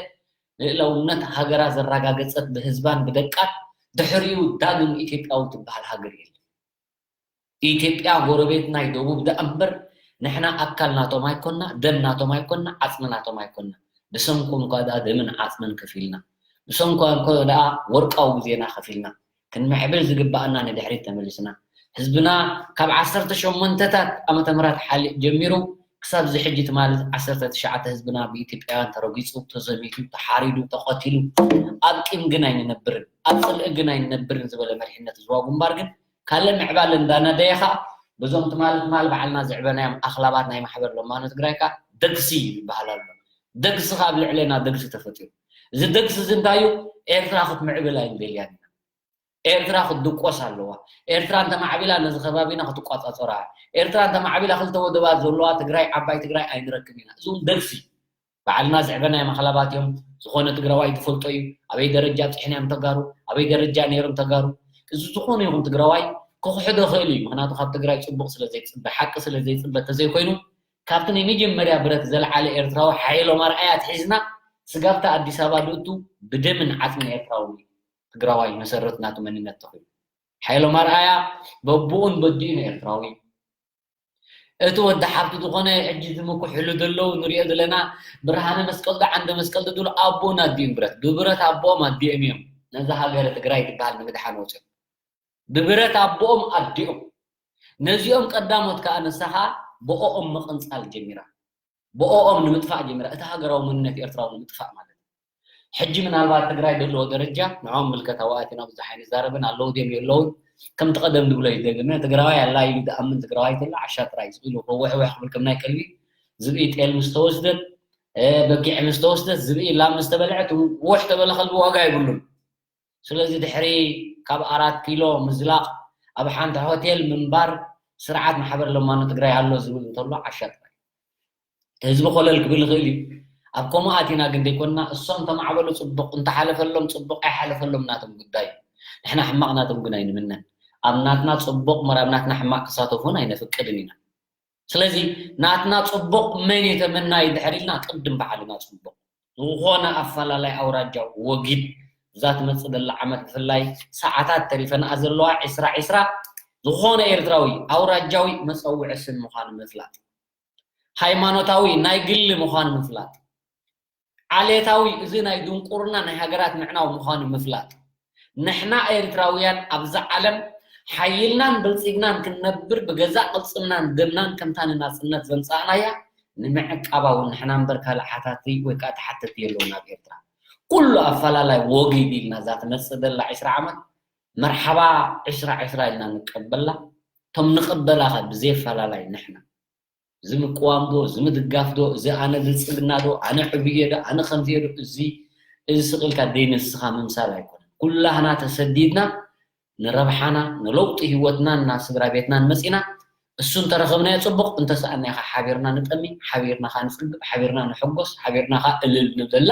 ልእላውነት ሃገራ ዘረጋገፀት ብህዝባን ብደቃን ድሕሪኡ ዳግም ኢትዮጵያዊ ትበሃል ሃገር የለን። ኢትዮጵያ ጎረቤት ናይ ደቡብ ደኣ እምበር ንሕና ኣካል ናቶም ኣይኮና፣ ደም ናቶም ኣይኮና፣ ዓፅሚ ናቶም ኣይኮና። ብሰንኮም እኳ ደኣ ደምን ዓፅምን ከፊልና፣ ብሰንኮም እኳ ደኣ ወርቃዊ ግዜና ከፊልና ክንምዕብል ዝግባኣና ንድሕሪት ተመሊስና ህዝብና ካብ ዓሰርተ ሸሞንተታት ዓመተ ምህረት ሓሊእ ጀሚሩ ክሳብ ዝሕጂ ትማሊ ዓሰርተ ትሽዓተ ህዝብና ብኢትዮጵያውያን ተረጊፁ፣ ተዘሚቱ፣ ተሓሪዱ፣ ተቐቲሉ ኣብ ቂም ግን ኣይንነብርን ኣብ ፅልኢ ግን ኣይንነብርን ዝበለ መሪሕነት ህዝባዊ ግንባር ግን ካልእ ምዕባለ እንዳነደየ ከዓ በዞም ትማሊ ትማሊ ባዕልና ዝዕበናዮም ኣኽላባት ናይ ማሕበር ለማኖ ትግራይ ከዓ ደግሲ ይበሃል ኣሎ። ደግሲ ከዓ ኣብ ልዕሌና ደግሲ ተፈጢሩ። እዚ ደግሲ እዚ እንታይ እዩ? ኤርትራ ክትምዕብል ኣይንደልያን ኢና። ኤርትራ ክትድቆስ ኣለዋ። ኤርትራ እንተማዕቢላ ነዚ ከባቢና ክትቋፃፀራ። ኤርትራ እንተማዕቢላ ክልተ ወደባት ዘለዋ ትግራይ ዓባይ ትግራይ ኣይንረክብ ኢና። እዚ እውን ደግሲ እዩ። ባዕልና ዝዕበናዮም ኣኽላባት እዮም። ዝኾነ ትግራዋይ ዝፈልጦ እዩ። ኣበይ ደረጃ ኣብፂሕናዮም ተጋሩ፣ ኣበይ ደረጃ ነይሮም ተጋሩ። እዚ ዝኾነ ይኹን ትግራዋይ ክኽሕዶ ይኽእል እዩ። ምኽንያቱ ካብ ትግራይ ፅቡቕ ስለ ዘይፅበ፣ ሓቂ ስለ ዘይፅበ ተዘይኮይኑ ካብቲ ናይ መጀመርያ ብረት ዘልዓለ ኤርትራዊ ሓየሎም ኣርኣያ ኣትሒዝና ስጋብታ ኣዲስ ኣበባ ዝእቱ ብደምን ዓፅምን ኤርትራዊ ትግራዋይ መሰረት ናቱ መንነት ተኾይኑ። ሓየሎም ኣርኣያ በብኡን በዲኡን ኤርትራዊ። እቲ ወዲ ሓብቲ ዝኾነ ሕጂ ዝምኩሕሉ ዘለዉ ንሪኦ ዘለና ብርሃነ መስቀል ዶ ዓንደ መስቀል ዶ ዝብሉ ኣቦኡን ኣዲኡን ብረት ብብረት ኣቦኦም ኣዲኦም እዮም ነዛ ሃገረ ትግራይ ትበሃል ንምድሓን ወፅኦም። ብብረት ኣቦኦም ኣዲኦም ነዚኦም ቀዳሞት ከዓ ንሳ ከዓ ብኦኦም ምቕንፃል ጀሚራ። ብኦኦም ንምጥፋእ ጀሚራ። እቲ ሃገራዊ መንነት ኤርትራዊ ንምጥፋእ ማለት እዩ። ሕጂ ምናልባት ትግራይ ዘለዎ ደረጃ ንዖም ምልከታዊ ኣቲና ብዙሕ ኣይንዛረብን ኣለዉ ድዮም የለውን ከምቲ ቀደም ዝብሎ ይደግመ ትግራዋይ ኣላ ኢሉ ዝኣምን ትግራዋይ ተሎ ዓሻ ጥራይ እዩ ኢሉ ክውሕውሕ ክብል ከም ናይ ከልቢ ዝብኢ ጤል ምስ ተወስደት በጊዕ ምስ ተወስደት ዝብኢ ላም ምስ ተበልዐት ውሕ ተበለ ከልቢ ዋጋ የብሉን። ስለዚ ድሕሪ ካብ ኣራት ኪሎ ምዝላቕ ኣብ ሓንቲ ሆቴል ምንባር ስርዓት ማሕበር ለማኖ ትግራይ ኣሎ ዝብል እንተሎ ዓሻ ጥራይ። ህዝቢ ኮለል ክብል ይኽእል እዩ። ኣብ ከምኡ ኣቲና ግን ዘይኮንና እሶም ተማዕበሉ ፅቡቕ እንተሓለፈሎም ፅቡቕ ኣይሓለፈሎም ናቶም ጉዳይ እዩ። ንሕና ሕማቕ ናቶም ግን ኣይንምነን። ኣብ ናትና ፅቡቕ እምበር ኣብ ናትና ሕማቕ ክሳተፉ እውን ኣይነፍቅድን ኢና። ስለዚ ናትና ፅቡቕ መን እዩ ተመናይ እንድሕር ኢልና ቅድም ባዕልና ፅቡቕ ዝኾነ ኣፈላላይ ኣውራጃ ወጊድ እዛ ትመፅእ ዘላ ዓመት ብፍላይ ሰዓታት ተሪፈንኣ ዘለዋ ዒስራ ዒስራ ዝኾነ ኤርትራዊ ኣውራጃዊ መፀውዒ ስም ምዃኑ ምፍላጥ ሃይማኖታዊ ናይ ግሊ ምዃኑ ምፍላጥ ዓሌታዊ እዚ ናይ ድንቁርና ናይ ሃገራት ምዕናው ምዃኑ ምፍላጥ ንሕና ኤርትራውያን ኣብዛ ዓለም ሓይልናን ብልፂግናን ክንነብር ብገዛእ ቅልፅምናን ደምናን ከምታ ንናፅነት ዘምፃእናያ ንምዕቃባ እውን ንሕና እምበር ካልእ ሓታቲ ወይ ከዓ ተሓተቲ የለውን ኣብ ኤርትራ ኩሉ ኣፈላላይ ወጊድ ኢልና እዛ ትመፅእ ዘላ ዒስራ ዓመት መርሓባ ዒስራ ዒስራ ኢልና ንቀበላ እቶም ንቅበላ ከ ብዘየፈላላይ ንሕና ዝምቅዋም ዶ ዝምድጋፍ ዶ እዚ ኣነ ብልፅግና ዶ ኣነ ዕብየ ዶ ኣነ ከምዚየ ዶ እዚ እዚ ስቕ ኢልካ ደይ ንስኻ ምምሳል ኣይኮነን ኩላህና ተሰዲድና ንረብሓና ንለውጢ ህይወትናን ናብ ስድራ ቤትናን መፂና እሱ እንተረኸብናዮ ፅቡቕ እንተሰኣናዮ ከዓ ሓቢርና ንጠሚ ሓቢርና ከዓ ንፅግብ ሓቢርና ንሕጎስ ሓቢርና ከዓ እልል ንብል ዘላ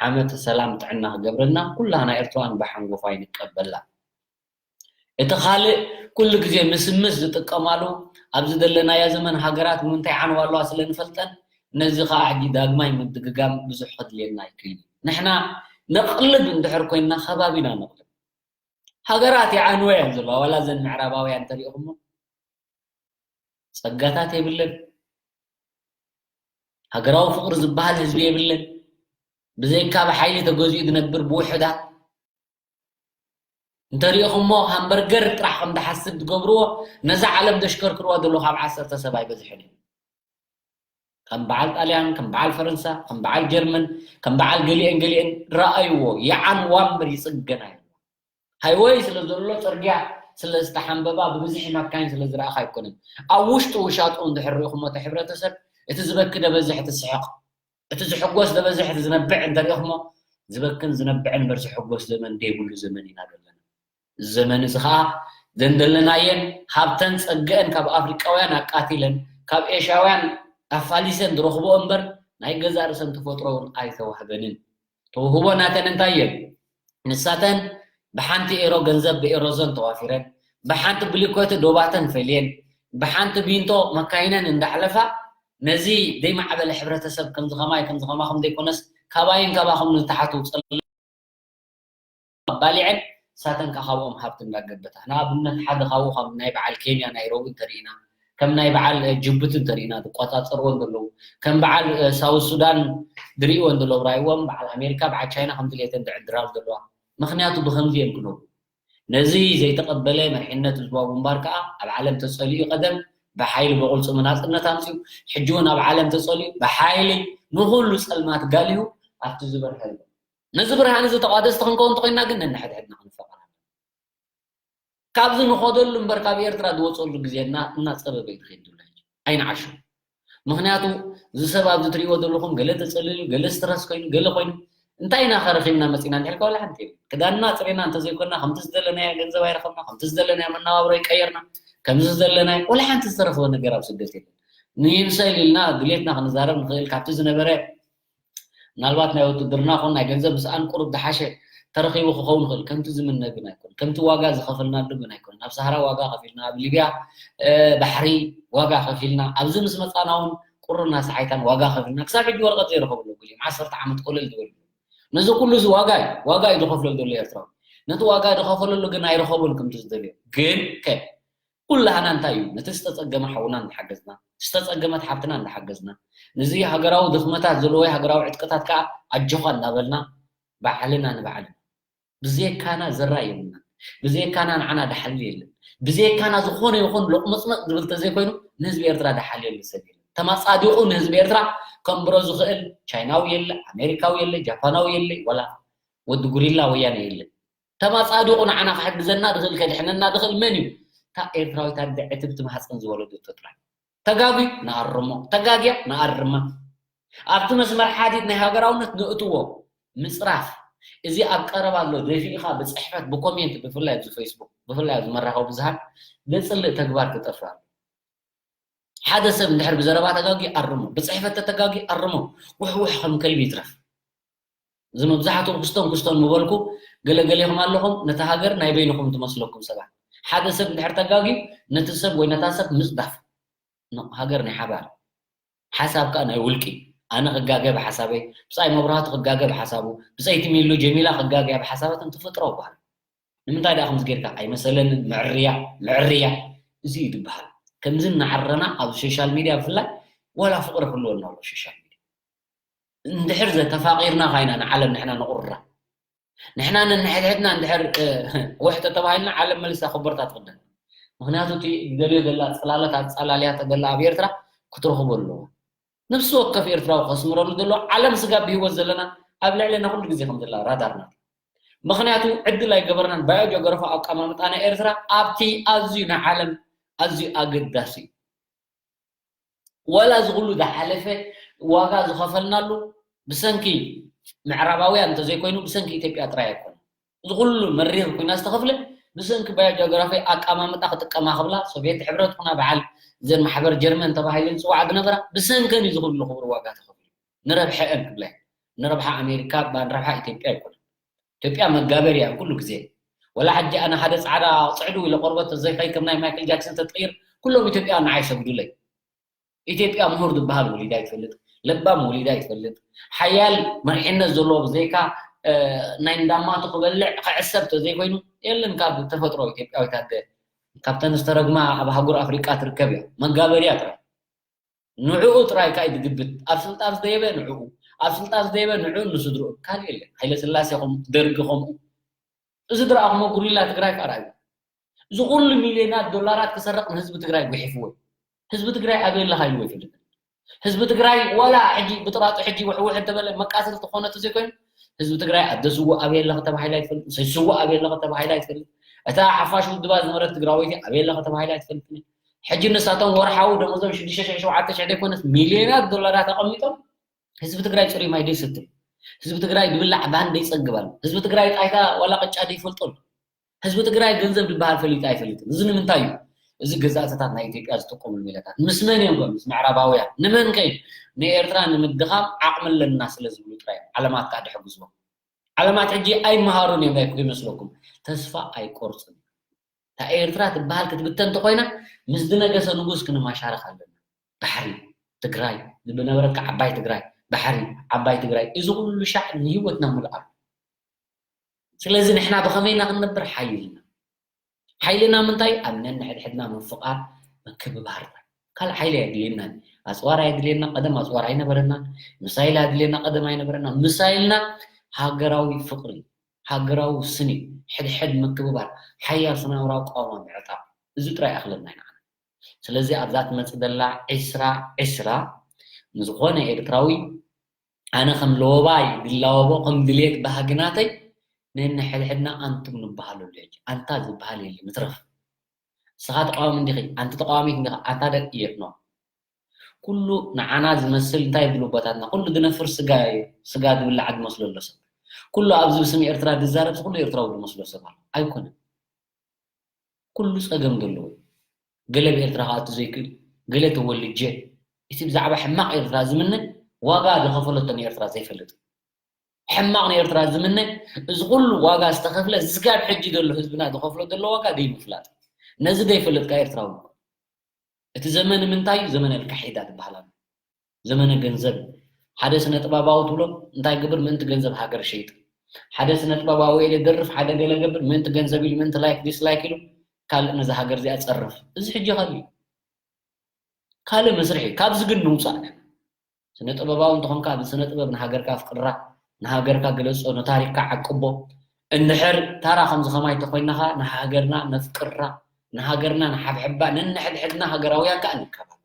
ዓመተ ሰላም ጥዕና ክገብረልና ኩላህና ኤርትራውያን ብሓንጎፋይ ንቀበላ እቲ ካልእ ኩሉ ግዜ ምስምስ ዝጥቀማሉ ኣብዚ ዘለናያ ዘመን ሃገራት ብምንታይ ዓንዋ ኣለዋ ስለ ንፈልጠን ነዚ ከዓ ሕጂ ዳግማይ ምድግጋም ብዙሕ ከድልየና ይክእል እዩ ንሕና ነቕልብ እንድሕር ኮይንና ከባቢና ነቕልብ ሃገራት ይዓንወ እየን ዘለዋ ዋላ ዘን ምዕራባውያን እንተሪኢኹሞ ጸጋታት የብለን ሃገራዊ ፍቕሪ ዝበሃል ህዝቢ የብለን ብዘይካ ብሓይሊ ተገዚኡ ዝነብር ብውሕዳት እንተሪኢኹሞ ሃምበርገር ጥራሕ ከም ዝሓስብ ዝገብርዎ ነዛ ዓለም ዘሽከርክርዋ ዘለዉ ካብ ዓሰርተ ሰብ ኣይበዝሕን እዩ ከም በዓል ጣልያን ከም በዓል ፈረንሳ ከም በዓል ጀርመን ከም በዓል ገሊአን ገሊአን ረኣይዎ ይዓንዋ እምበር ይፅገና እዩ ሃይወይ ስለ ዘሎ ፅርግያ ስለ ዝተሓንበባ ብብዝሒ መካይን ስለ ዝረኣኻ ኣይኮነን ኣብ ውሽጡ ውሻጡ እንድሕር ሪኢኹሞ እቲ ሕብረተሰብ እቲ ዝበኪ ደበዝሕ እቲ ዝስሕቕ እቲ ዝሕጎስ ደበዝሕ እቲ ዝነብዕ እንተሪኢኹሞ ዝበክን ዝነብዕን እምበር ዝሕጎስ ዘመን ደይብሉ ዘመን ኢና ዘለና እዚ ዘመን እዚ ከዓ ዘን ዘለናየን ሃብተን ፀገአን ካብ ኣፍሪቃውያን ኣቃቲለን ካብ ኤሽያውያን ኣፋሊሰን ዝረኽብኦ እምበር ናይ ገዛእ ርእሰን ተፈጥሮ እውን ኣይተዋህበንን። ተውህቦ ናተን እንታይ እየን? ንሳተን ብሓንቲ ኤሮ ገንዘብ ብኤሮዞን ተዋፊረን፣ ብሓንቲ ብሊኮቲ ዶባተን ፈልየን፣ ብሓንቲ ቢንቶ መካይነን እንዳሕለፋ ነዚ ዘይማዕበለ ሕብረተሰብ ከምዚ ከማይ ከምዚ ከማኹም ዘይኮነስ ካባይን ካባኹም ንተሓቱ ጸለ ባሊዐን ንሳተን ከኣ ካብኦም ሃብቲ እንዳገበታ። ንኣብነት ሓደ ካብኡ ከም ናይ በዓል ኬንያ ናይሮቢ እንተሪእና፣ ከም ናይ በዓል ጅቡቲ እንተሪእና ዝቆጻጸርወን ዘለዉ፣ ከም በዓል ሳውት ሱዳን ዝርእይወን ዘለዉ ራይዎም በዓል ኣሜሪካ በዓል ቻይና ከምቲ ሌተን ድዕድራል ዘለዋ። ምኽንያቱ ብኸምዚ እዮም ክነብሩ። ነዚ ዘይተቐበለ መሪሕነት ህዝባዊ ግንባር ከኣ ኣብ ዓለም ተጸሊኡ ቀደም ብሓይሊ ብቕልጽሙ ናጽነት ኣምጺኡ፣ ሕጂ እውን ኣብ ዓለም ተጸሊኡ ብሓይሊ ንኹሉ ጸልማት ጋሊሁ ኣብቲ ዝበርሀ ኣሎ። ነዚ ብርሃን እዚ ተቋደስቲ ክንከውን እንተኮይና ግን ነንሕድሕድና ክንፈቐር ኣለና። ካብዚ ንኸደሉ እምበር ካብ ኤርትራ ዝወፀሉ ግዜ እና እናፀበበ እዩ ዝኸይድ ዘሎ። ሕጂ ኣይንዓሹ። ምክንያቱ እዚ ሰብ ኣብዚ ትሪእዎ ዘለኹም ገለ ተፀሊሉ፣ ገለ ስትረስ ኮይኑ፣ ገለ ኮይኑ እንታይ ኢና ከረኺብና መፂና እንድሕር ከ ዋላ ሓንቲ የለን። ክዳንና ፅሬና እንተዘይኮንና ከምቲ ዝደለናዮ ገንዘብ ኣይረኸብና፣ ከምቲ ዝደለናዮ መነባብሮ ይቀየርና፣ ከምዚ ዝደለናዮ ዋላ ሓንቲ ዝተረኽበ ነገር ኣብ ስደት የለን። ንይምሰል ኢልና ድሌትና ክንዛረብ ንኽእል ካብቲ ዝነበረ ምናልባት ናይ ውትድርና ኹን ናይ ገንዘብ ምስኣን ቁሩብ ዝሓሸ ተረኺቡ ክኸውን ይኽእል። ከምቲ ዝምነ ግን ኣይኮን፣ ከምቲ ዋጋ ዝኸፈልናሉ ግን ኣይኮን። ኣብ ሰሃራ ዋጋ ከፊልና፣ ኣብ ሊብያ ባሕሪ ዋጋ ከፊልና፣ ኣብዚ ምስ መፃና እውን ቁርና ሰዓይታን ዋጋ ከፊልና ክሳብ ሕጂ ወረቐት ዘይረኸብሉ ገሊኦም ዓሰርተ ዓመት ኮለል ዝበሉ። ነዚ ኩሉ እዚ ዋጋ እዩ፣ ዋጋ እዩ ዝኸፍለሉ ዘሎ ኤርትራዊ። ነቲ ዋጋ ዝኸፈለሉ ግን ኣይረኸቡን ከምቲ ዝደልዮ። ግን ከ ኩላህና እንታይ እዩ ነቲ ዝተፀገመ ሓውና እንዳሓገዝና ዝተፀገመት ሓብትና እንዳሓገዝና ነዚ ሃገራዊ ድኽመታት ዘለዎ ሃገራዊ ዕጥቅታት ከዓ ኣጆኻ እንዳበልና ባዕልና ንባዕልና ብዘይካና ዘራይ የብልና ብዘይካና ንዓና ዳሓሊ የለን ብዘይካና ዝኾነ ይኹን ሎቕመፅመፅ ዝብል ተዘይኮይኑ ንህዝቢ ኤርትራ ዳሓልየሉ ሰብ የለን ተማፃዲቑ ንህዝቢ ኤርትራ ከንብሮ ዝኽእል ቻይናዊ የለ ኣሜሪካዊ የለ ጃፓናዊ የለ ወላ ወዲ ጉሪላ ወያነ የለ ተማፃዲቑ ንዓና ክሕግዘና ድኽእል ከድሕነና ድኽእል መን እዩ? እታ ኤርትራዊት ኣደ ዕትብቲ ማህፀን ዝወለደቶ ጥራይ። ተጋጉ ንኣርሞ፣ ተጋግያ ንኣርማ። ኣብቲ መስመር ሓዲድ ናይ ሃገራውነት ንእትዎ ምፅራፍ። እዚ ኣብ ቀረባ ኣሎ ደፊእኻ ብፅሕፈት ብኮሜንት ብፍላይ ኣብዚ ፌስቡክ ብፍላይ ኣብዚ መራኸቢ ብዙሃን ዘፅልእ ተግባር ክጠፍእ ኣሎ። ሓደ ሰብ እንድሕር ብዘረባ ተጋጊ ኣርሞ፣ ብፅሕፈት ተተጋጊ ኣርሞ፣ ውሕውሕ ከም ከልቢ ይትረፍ። እዚ መብዛሕትኡ ክስቶን ክስቶን ምበልኩ ገለገሌኹም ኣለኹም ነቲ ሃገር ናይ በይንኹም ትመስለኩም ሰባት ሓደ ሰብ እንድሕር ተጋግዩ ነቲ ሰብ ወይ ነታ ሰብ ምፅዳፍ ሃገር ናይ ሓባር ሓሳብ ከዓ ናይ ውልቂ ኣነ ክጋገ ብሓሳበይ ብፃይ መብራህቱ ክጋገ ብሓሳቡ ብፀይቲ ሚሉ ጀሚላ ክጋገያ ብሓሳባትን ተፈጥሮ በሃል ንምንታይ ደኣ ከምዚ ጌርካ ኣይመሰለንን ምዕርያ ምዕርያ እዚ እዩ ዝበሃል ከምዚ እናዓረና ኣብ ሶሻል ሚድያ ብፍላይ ዋላ ፍቅሪ ክህልወና ኣሎ ሶሻል ሚድያ እንድሕር ዘተፋቂርና ካይና ንዓለም ንሕና ንቁርራ ንሕና ነንሕድሕድና እንድሕር ወሕ ተተባሂልና ዓለም መሊሳ ክበርታ ትኽደን ምክንያቱ እቲ ደልዮ ዘላ ፅላለት ኣፃላልያ ተገላ ኣብ ኤርትራ ክትረኽቦ ኣለዎ ነብሲ ወከፍ ኤርትራዊ ከስምረሉ ዘሎ ዓለም ስጋ ብህይወት ዘለና ኣብ ልዕለና ኩሉ ግዜ ከም ዘላ ራዳርና ምክንያቱ ዕድል ኣይገበርናን ባዮ ጆገረፎ ኣቀማምጣ ናይ ኤርትራ ኣብቲ ኣዝዩ ንዓለም ኣዝዩ ኣገዳሲ እዩ ወላ እዚ ኩሉ ዝሓለፈ ዋጋ ዝኸፈልናሉ ብሰንኪ ምዕራባውያን እንተዘይኮይኑ ብሰንኪ ኢትዮጵያ ጥራይ ኣይኮነ እዚ ኩሉ መሪር ኩና ዝተኸፍለ ብሰንኪ ባዮ ጆግራፊ ኣቀማምጣ ክጥቀማ ክብላ ሶቪየት ሕብረት ኩና በዓል ዘን ማሕበር ጀርመን ተባሂለን ዝፅዋዓ ዝነበራ ብሰንከን እዩ ዝኩሉ ክቡር ዋጋ ተኸፍሉ ንረብሐአን ክብላ ንረብሓ ኣሜሪካ ንረብሓ ኢትዮጵያ ኣይኮነ ኢትዮጵያ መጋበሪ እያ ኩሉ ግዜ ወላ ሕጂ ኣነ ሓደ ፃዕዳ ፅዕዱ ኢለ ቆርበት ተዘይኸይ ከም ናይ ማይክል ጃክሰን ተትቅይር ኩሎም ኢትዮጵያ ንዓይ ሰግዱለይ ኢትዮጵያ ምሁር ዝበሃል ወሊዳ ይትፈልጥ ለባም ወሊዳ ይትፈልጥ ሓያል መርሒነት ዘለዎ ብዘይካ ናይ እንዳማቱ ክበልዕ ክዕሰብ ተዘይኮይኑ የለን ካብ ተፈጥሮ ኢትዮጵያዊት ኣደ ካብተን ዝተረግማ ኣብ ሃጉር ኣፍሪቃ ትርከብ እያ መጋበሪያ ጥራይ ንዕኡ ጥራይ ካይ ዝግብት ኣብ ስልጣን ዝደየበ ንዕኡ ኣብ ስልጣን ዝደየበ ንዕኡ ንስድርኡ ካልእ የለን ሃይለ ስላሴ ከምኡ ደርጊ ከምኡ እዚ ዝረኣኹሞ ጉሪላ ትግራይ ከዓ ርኣዩ እዚ ኩሉ ሚልዮናት ዶላራት ክሰርቕ ንህዝቢ ትግራይ ጉሒፍዎ ህዝቢ ትግራይ ኣበይ ኣለኻ ኢልዎ ይፈልጥ ህዝቢ ትግራይ ዋላ ሕጂ ብጥራጡ ሕጂ ውሕውሕ እንተበለ መቃተልቲ ክኾነ ተዘይኮይኑ ህዝቢ ትግራይ ኣደ ስዉእ ኣበይ ኣለኸ ተባሂላ ይትፈልጥ ንሰይ ስዉእ ኣበይ ኣለኸ ተባሂላ ይትፈልጥ እታ ሓፋሽ ውድባ ዝነበረት ትግራወይቲ ኣበይ ኣለኸ ተባሂላ ይትፈልጥ ሕጂ ንሳቶም ወርሓዊ ደሞዞም ሽዱሽተ ሽሕ ሸውዓተ ሽሕ ዘይኮነስ ሚልዮናት ዶላራት ኣቐሚጦም ህዝቢ ትግራይ ፅሩይ ማይ ደይሰትም ህዝቢ ትግራይ ዝብላዕ ባን ደይፀግብ ኣሎ ህዝቢ ትግራይ ጣይታ ዋላ ቅጫ ደይፈልጦ ኣሎ ህዝቢ ትግራይ ገንዘብ ዝበሃል ፈሊጡ ኣይፈልጥን እዚ ንምንታይ እዩ እዚ ገዛእትታት ናይ ኢትዮጵያ ዝጥቀምሉ ሜላታት ምስ መን እዮም? ምስ ምዕራባውያን። ንመን ከ? ንኤርትራ ንምድኻም ዓቕሚ ኣለና ስለ ዝብሉ ጥራይ እዮም። ዓለማት ከዓ ድሕግዝዎም። ዓለማት ሕጂ ኣይመሃሩን እዮም። ኣይኮ ይመስለኩም? ተስፋ ኣይቆርፅን። እታ ኤርትራ ትበሃል ክትብተን እንተኮይና ምስ ዝነገሰ ንጉስ ክንመሻረኽ ኣለና። ባሕሪ ትግራይ ዝነበረካ ዓባይ ትግራይ፣ ባሕሪ ዓባይ ትግራይ፣ እዚ ኩሉ ሻዕ ንህይወትና ሙሉእ ኣሎ። ስለዚ ንሕና ብኸመይና ክንነብር ሓይልና ሓይልና ምንታይ ኣብ ነንሕድሕድና ምፍቓር ምክብባር። ካልእ ሓይሊ ኣየድልየና። ኣፅዋር ኣየድልየና። ቀደም ኣፅዋር ኣይነበረና። ምሳይል ኣየድልየና። ቀደም ኣይነበረና። ምሳይልና ሃገራዊ ፍቕሪ፣ ሃገራዊ ስኒ፣ ሕድሕድ ምክብባር፣ ሓያል ስነ ኣእምራዊ ቃውማ ምዕጣቕ፣ እዚ ጥራይ ኣኽለና ኢና። ስለዚ ኣብዛ ትመፅእ ዘላ ዒስራ ዒስራ ንዝኾነ ኤርትራዊ ኣነ ከም ለወባይ ድላወቦ ከም ድሌት ባህግናተይ ነንሕድሕድና ኣንቱም ንበሃለሉ ሕጂ ኣንታ ዝበሃል የለ ምትረፍ። ንስኻ ተቃዋሚ እንዲኺ ኣንቲ ተቃዋሚት እንዲኻ ኣንታ ደቂ የት ነው። ኩሉ ንዓና ዝመስል እንታይ ይብሉ ኣቦታትና ኩሉ ዝነፍር ስጋ እዩ። ስጋ ዝብላዕ ዝመስሎ ኣሎ ሰብ ኩሉ ኣብዚ ብስም ኤርትራ ዝዛረብ ኩሉ ኤርትራዊ ዝመስሎ ሰብ ኣሎ ኣይኮነን። ኩሉ ጸገም ዘለዎ ገለ ብኤርትራ ክኣቱ ዘይክእል ገለ ተወልጀ እቲ ብዛዕባ ሕማቕ ኤርትራ ዝምነ ዋጋ ዝኸፈለቶ ንኤርትራ ዘይፈልጥ ሕማቕ ንኤርትራ ዝምነ እዚ ኩሉ ዋጋ ዝተኸፍለ ዝስጋብ ሕጂ ዘሎ ህዝብና ዝኸፍሎ ዘሎ ዋጋ ዘይምፍላጥ ነዚ ዘይፈልጥካ ኤርትራዊ እቲ ዘመን ምንታይ እዩ ዘመን ኣልካሒዳ ትበሃል ኣላ ዘመነ ገንዘብ ሓደ ስነ ጥበባዊ ትብሎ እንታይ ግብር ምእንቲ ገንዘብ ሃገር ሸይጥ ሓደ ስነ ጥበባዊ ኢለ ደርፍ ሓደ ገለ ገብር ምእንቲ ገንዘብ ኢሉ ምእንቲ ላይክ ዲስላይክ ኢሉ ካልእ ነዛ ሃገር እዚኣ ጸርፍ እዚ ሕጂ ካልእ እዩ ካልእ መስርሕ እዩ ካብዚ ግን ንውጻእ ስነ ጥበባዊ እንተኾንካ ብስነ ጥበብ ንሃገርካ ኣፍቅራ ንሃገርካ ግለጾ ንታሪክካ ዓቅቦ እንድሕር ታራ ከምዚ ከማይ ተኮይናኻ ንሃገርና ነፍቅራ ንሃገርና ንሓብሕባ ነንሕድሕድና ሃገራውያን ከኣ ንከባበር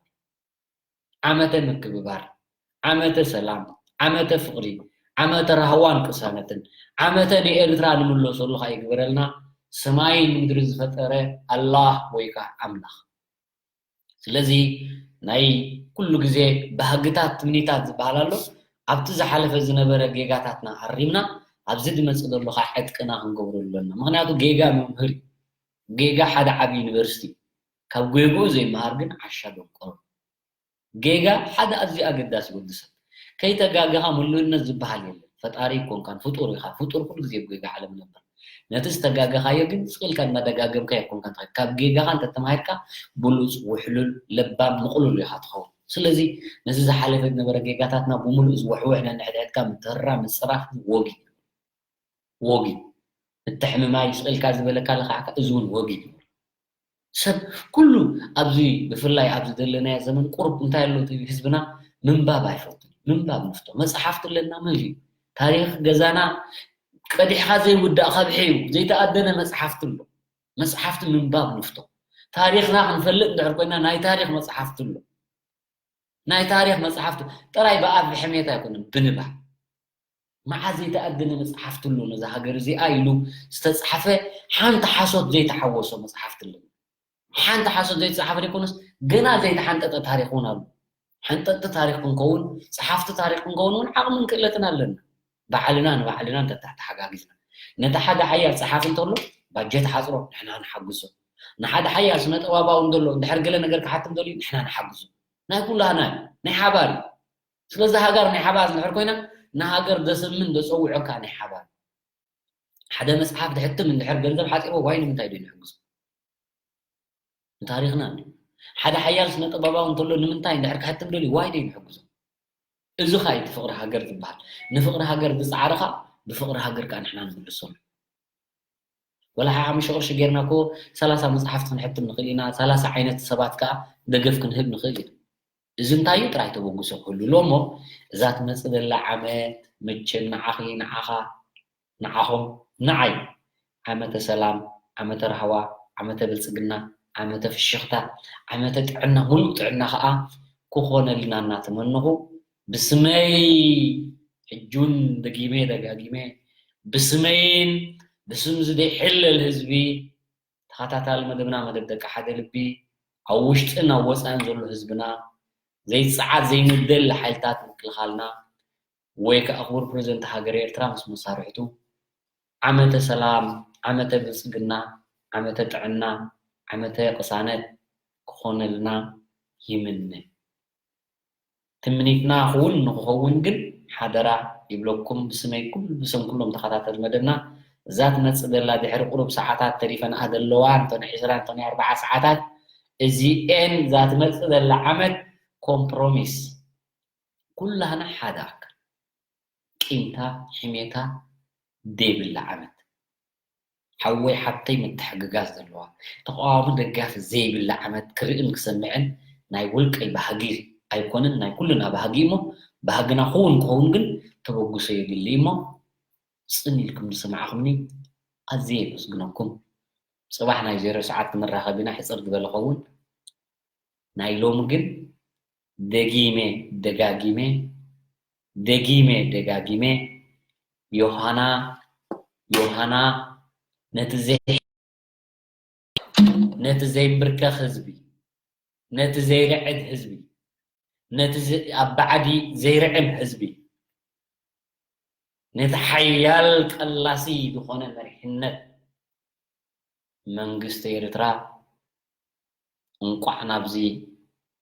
ዓመተ ምክብባር፣ ዓመተ ሰላም፣ ዓመተ ፍቕሪ፣ ዓመተ ራህዋን ቅሳነትን፣ ዓመተ ንኤርትራ ንምለሰሉ ከኣ ይግበረልና ሰማይን ምድሪ ዝፈጠረ ኣላህ ወይ ከኣ ኣምላኽ። ስለዚ ናይ ኩሉ ግዜ ባህግታት ትምኒታት ዝበሃል ኣሎ። ኣብቲ ዝሓለፈ ዝነበረ ጌጋታትና ኣሪምና ኣብዚ ዝመጽእ ዘሎ ከኣ ዕጥቅና ክንገብረሉ ኣለና። ምኽንያቱ ጌጋ መምህር እዩ። ጌጋ ሓደ ዓቢ ዩኒቨርሲቲ እዩ። ካብ ጌግኡ ዘይመሃር ግን ዓሻ ደንቆሮ። ጌጋ ሓደ ኣዝዩ ኣገዳሲ ወዲ ሰብ። ከይተጋገኻ ምሉእነት ዝበሃል የለን። ፈጣሪ ኣይኮንካን ፍጡር ኢኻ። ፍጡር ኩሉ ግዜ ብጌጋ ዓለም ነበር። ነቲ ዝተጋገኻዮ ግን ስቕ ኢልካ እናደጋገምካ ኣይኮንካን ትኸይድ። ካብ ጌጋኻ እንተተማሂርካ ብሉጽ፣ ውሕሉል፣ ለባም፣ ምቕሉል ኢኻ ትኸውን። ስለዚ ነዚ ዝሓለፈ ዝነበረ ጌጋታትና ብምሉእ ዝወሕወሕ ነንሕድሕድካ ምትህርራም ምጽራፍ ወግ እዩ። ወግ እዩ። ምትሕምማይ ስቕ ኢልካ ዝበለካ ለኻዕካ እዚ እውን ወግ እዩ። ሰብ ኩሉ ኣብዚ ብፍላይ ኣብዚ ዘለናዮ ዘመን ቁሩብ እንታይ ኣሎ እቲ ህዝብና ምንባብ ኣይፈቱን ምንባብ ንፍቶ መፅሓፍቲ ኣለና መን እዩ ታሪክ ገዛና ቀዲሕካ ዘይውዳእ ከብሒ እዩ ዘይተኣደነ መፅሓፍቲ ኣሎ መፅሓፍቲ ምንባብ ንፍቶ ታሪክና ክንፈልጥ እንድሕር ኮይና ናይ ታሪክ መፅሓፍቲ ኣሎ ናይ ታሪክ መፅሓፍቲ ጥራይ ብኣፍ ብሕሜት ኣይኮነን ብንባብ መዓዝ ዘይተኣደነ መፅሓፍቲ ኣሎ ነዛ ሃገር እዚኣ ኢሉ ዝተፅሓፈ ሓንቲ ሓሶት ዘይተሓወሶ መፅሓፍቲ ኣሎ ሓንቲ ሓሶት ዘይተፃሓፈ ዘይኮነስ ገና ዘይተሓንጠጠ ታሪክ እውን ኣሎ ሓንጠጥቲ ታሪክ ክንከውን ፀሓፍቲ ታሪክ ክንከውን እውን ዓቕምን ክእለትን ኣለና ባዕልና ንባዕልና እንተተሓጋጊዝና ነቲ ሓደ ሓያል ፀሓፊ እንተሎ ባጀት ሓፅሮ ንሕና ንሓግዞ ንሓደ ሓያል ስነ ጥበባዊ እንተሎ እንድሕር ገለ ነገር ክሓትም ደልዩ ንሕና ንሓግዞ ናይ ኩላህና ናይ ሓባር እዩ ስለዚ ሃገር ናይ ሓባር እንድሕር ኮይና ንሃገር ዘስምን ዘፀውዖ ከዓ ናይ ሓባር ሓደ መፅሓፍ ድሕትም እንድሕር ገንዘብ ሓፂርዎ ዋይ ንምንታይ ዶ ንሕግዞ ንታሪክና ሓደ ሓያል ስነ ጥበባዊ እንተሎ ንምንታይ እንድሕር ክሕትም ደልዩ ዋይ ዶ ንሕግዞ እዚ ከዓ እቲ ፍቅሪ ሃገር ዝበሃል ንፍቅሪ ሃገር ዝፃዕረ ከዓ ብፍቅሪ ሃገር ከዓ ንሕና ንምልሶ ወላ ሓሙሽተ ቅርሺ ጌርና እኮ ሰላሳ መፅሓፍቲ ክንሕትም ንኽእል ኢና፣ ሰላሳ ዓይነት ሰባት ከዓ ደገፍ ክንህብ ንኽእል ኢና። እዚ እንታይ እዩ ጥራይ ተበግሶ ክህሉ ኣሎ እሞ እዛ ትመፅእ ዘላ ዓመት መቸም ንዓኺ፣ ንዓኻ፣ ንዓኹም፣ ንዓይ ዓመተ ሰላም፣ ዓመተ ራህዋ፣ ዓመተ ብልፅግና፣ ዓመተ ፍሽኽታ፣ ዓመተ ጥዕና፣ ሙሉእ ጥዕና ከዓ ክኾነልና እናተመነኹ ብስመይ ሕጂ እውን ደጊመ ደጋጊመ ብስመይን ብስም እዚ ዘይሕለል ህዝቢ ተኸታታሊ መደብና መደብ ደቂ ሓደ ልቢ ኣብ ውሽጥን ኣብ ወፃእን ዘሎ ህዝብና ዘይፀዓድ ዘይንደል ሓይልታት ምክልኻልና ወይ ከዓ ክቡር ፕሬዚደንት ሃገር ኤርትራ ምስ መሳርሕቱ ዓመተ ሰላም፣ ዓመተ ብልፅግና፣ ዓመተ ጥዕና፣ ዓመተ ቅሳነት፣ ክኾነልና ይምነ። ትምኒትና ክውን ንክኸውን ግን ሓደራ ይብለኩም ብስመይ ኩሉ ብስም ኩሎም ተኸታተል መደብና። እዛ ትመጽእ ዘላ ድሕሪ ቁሩብ ሰዓታት ተሪፈንኣ ዘለዋ እንተነ ዕስራ እንተነ ኣርባዓ ሰዓታት እዚኤን እዛ ትመጽእ ዘላ ዓመት ኮምፕሮሚስ ኩላህና ሓደ ኣካል ቂምታ ሕሜታ ደይብላ ዓመት ሓወይ ሓብተይ ምትሕግጋዝ ዘለዋ ተቃዋሚ ደጋፊ ዘይብላ ዓመት ክርእን ክሰምዕን ናይ ውልቀይ ባህጊ ኣይኮንን ናይ ኩልና ባህጊ እሞ ባህግና ክውን ክኸውን ግን ተበግሶ የድሊ እሞ ጽን ኢልኩም ዝሰማዕኹምኒ ኣዝየ የመስግነኩም። ጽባሕ ናይ ዜሮ ሰዓት ክንራኸብ ኢና ሕጽር ዝበለ ኸውን ናይ ሎሚ ግን ደጊመ ደጋጊመ ደጊመ ደጋጊመ ዮሃና ዮሃና ነቲ ዘይ ነቲ ዘይምብርከኽ ህዝቢ ነቲ ዘይርዕድ ህዝቢ ነቲ ኣብ ባዕዲ ዘይርዕም ህዝቢ ነቲ ሓያል ቀላሲ ዝኾነ መሪሕነት መንግስቲ ኤርትራ እንቋዕ ናብዚ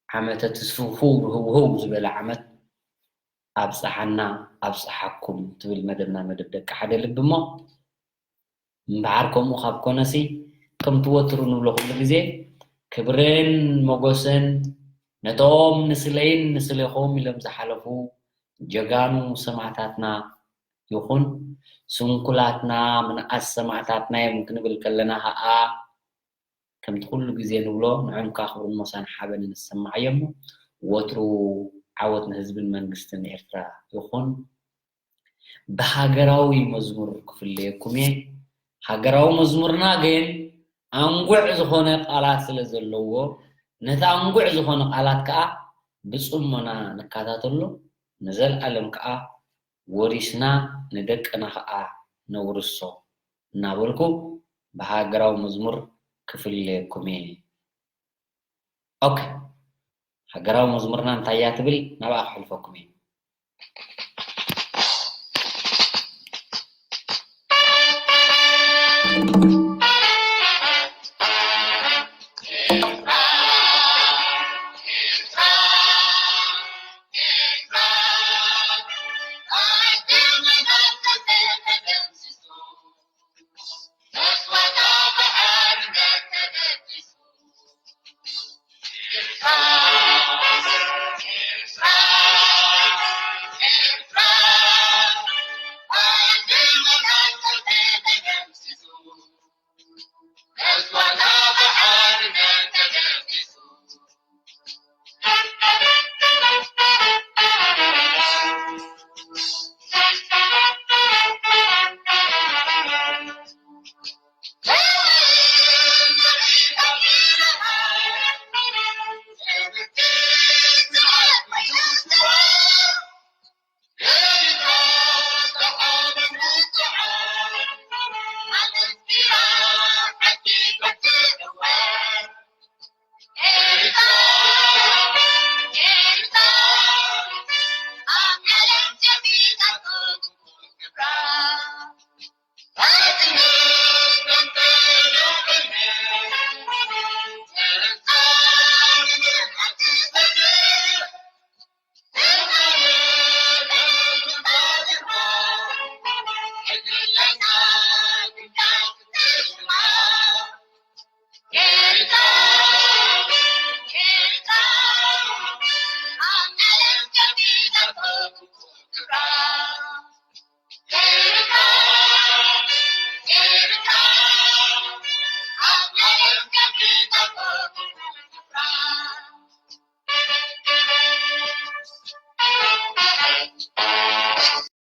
ዓመተ ትስፍው ህውህው ዝበለ ዓመት ኣብፀሓና ኣብፀሓኩም ትብል መደብና መደብ ደቂ ሓደ ልቢ እሞ እምበዓር ከምኡ ካብ ኮነሲ ከምቲ ወትሩ ንብሎ ኩሉ ግዜ ክብርን ሞጎስን ነቶም ንስለይን ንስሌኹም ኢሎም ዝሓለፉ ጀጋኑ ሰማእታትና ይኹን ስንኩላትና ምንኣስ ሰማእታትና እዮም ክንብል ከለና ኸዓ ከምቲ ኩሉ ግዜ ንብሎ ንዕም ከዓ ክብርን ሞሳን ሓበንን ዝሰማዓዮ እሞ ወትሩ ዓወት ንህዝብን መንግስትን ኤርትራ ይኹን። ብሃገራዊ መዝሙር ክፍለየኩም እየ። ሃገራዊ መዝሙርና ግን ኣንጉዕ ዝኾነ ቃላት ስለ ዘለዎ ነቲ ኣንጉዕ ዝኾነ ቃላት ከዓ ብፅሞና ንከታተሎ ንዘለኣለም ከዓ ወሪስና ንደቅና ከዓ ነውርሶ እናበልኩ ብሃገራዊ መዝሙር ክፍለየኩም እየ። ኦኬ ሃገራዊ መዝሙርና እንታይ እያ ትብል ናብኣ ክሕልፈኩም እየ።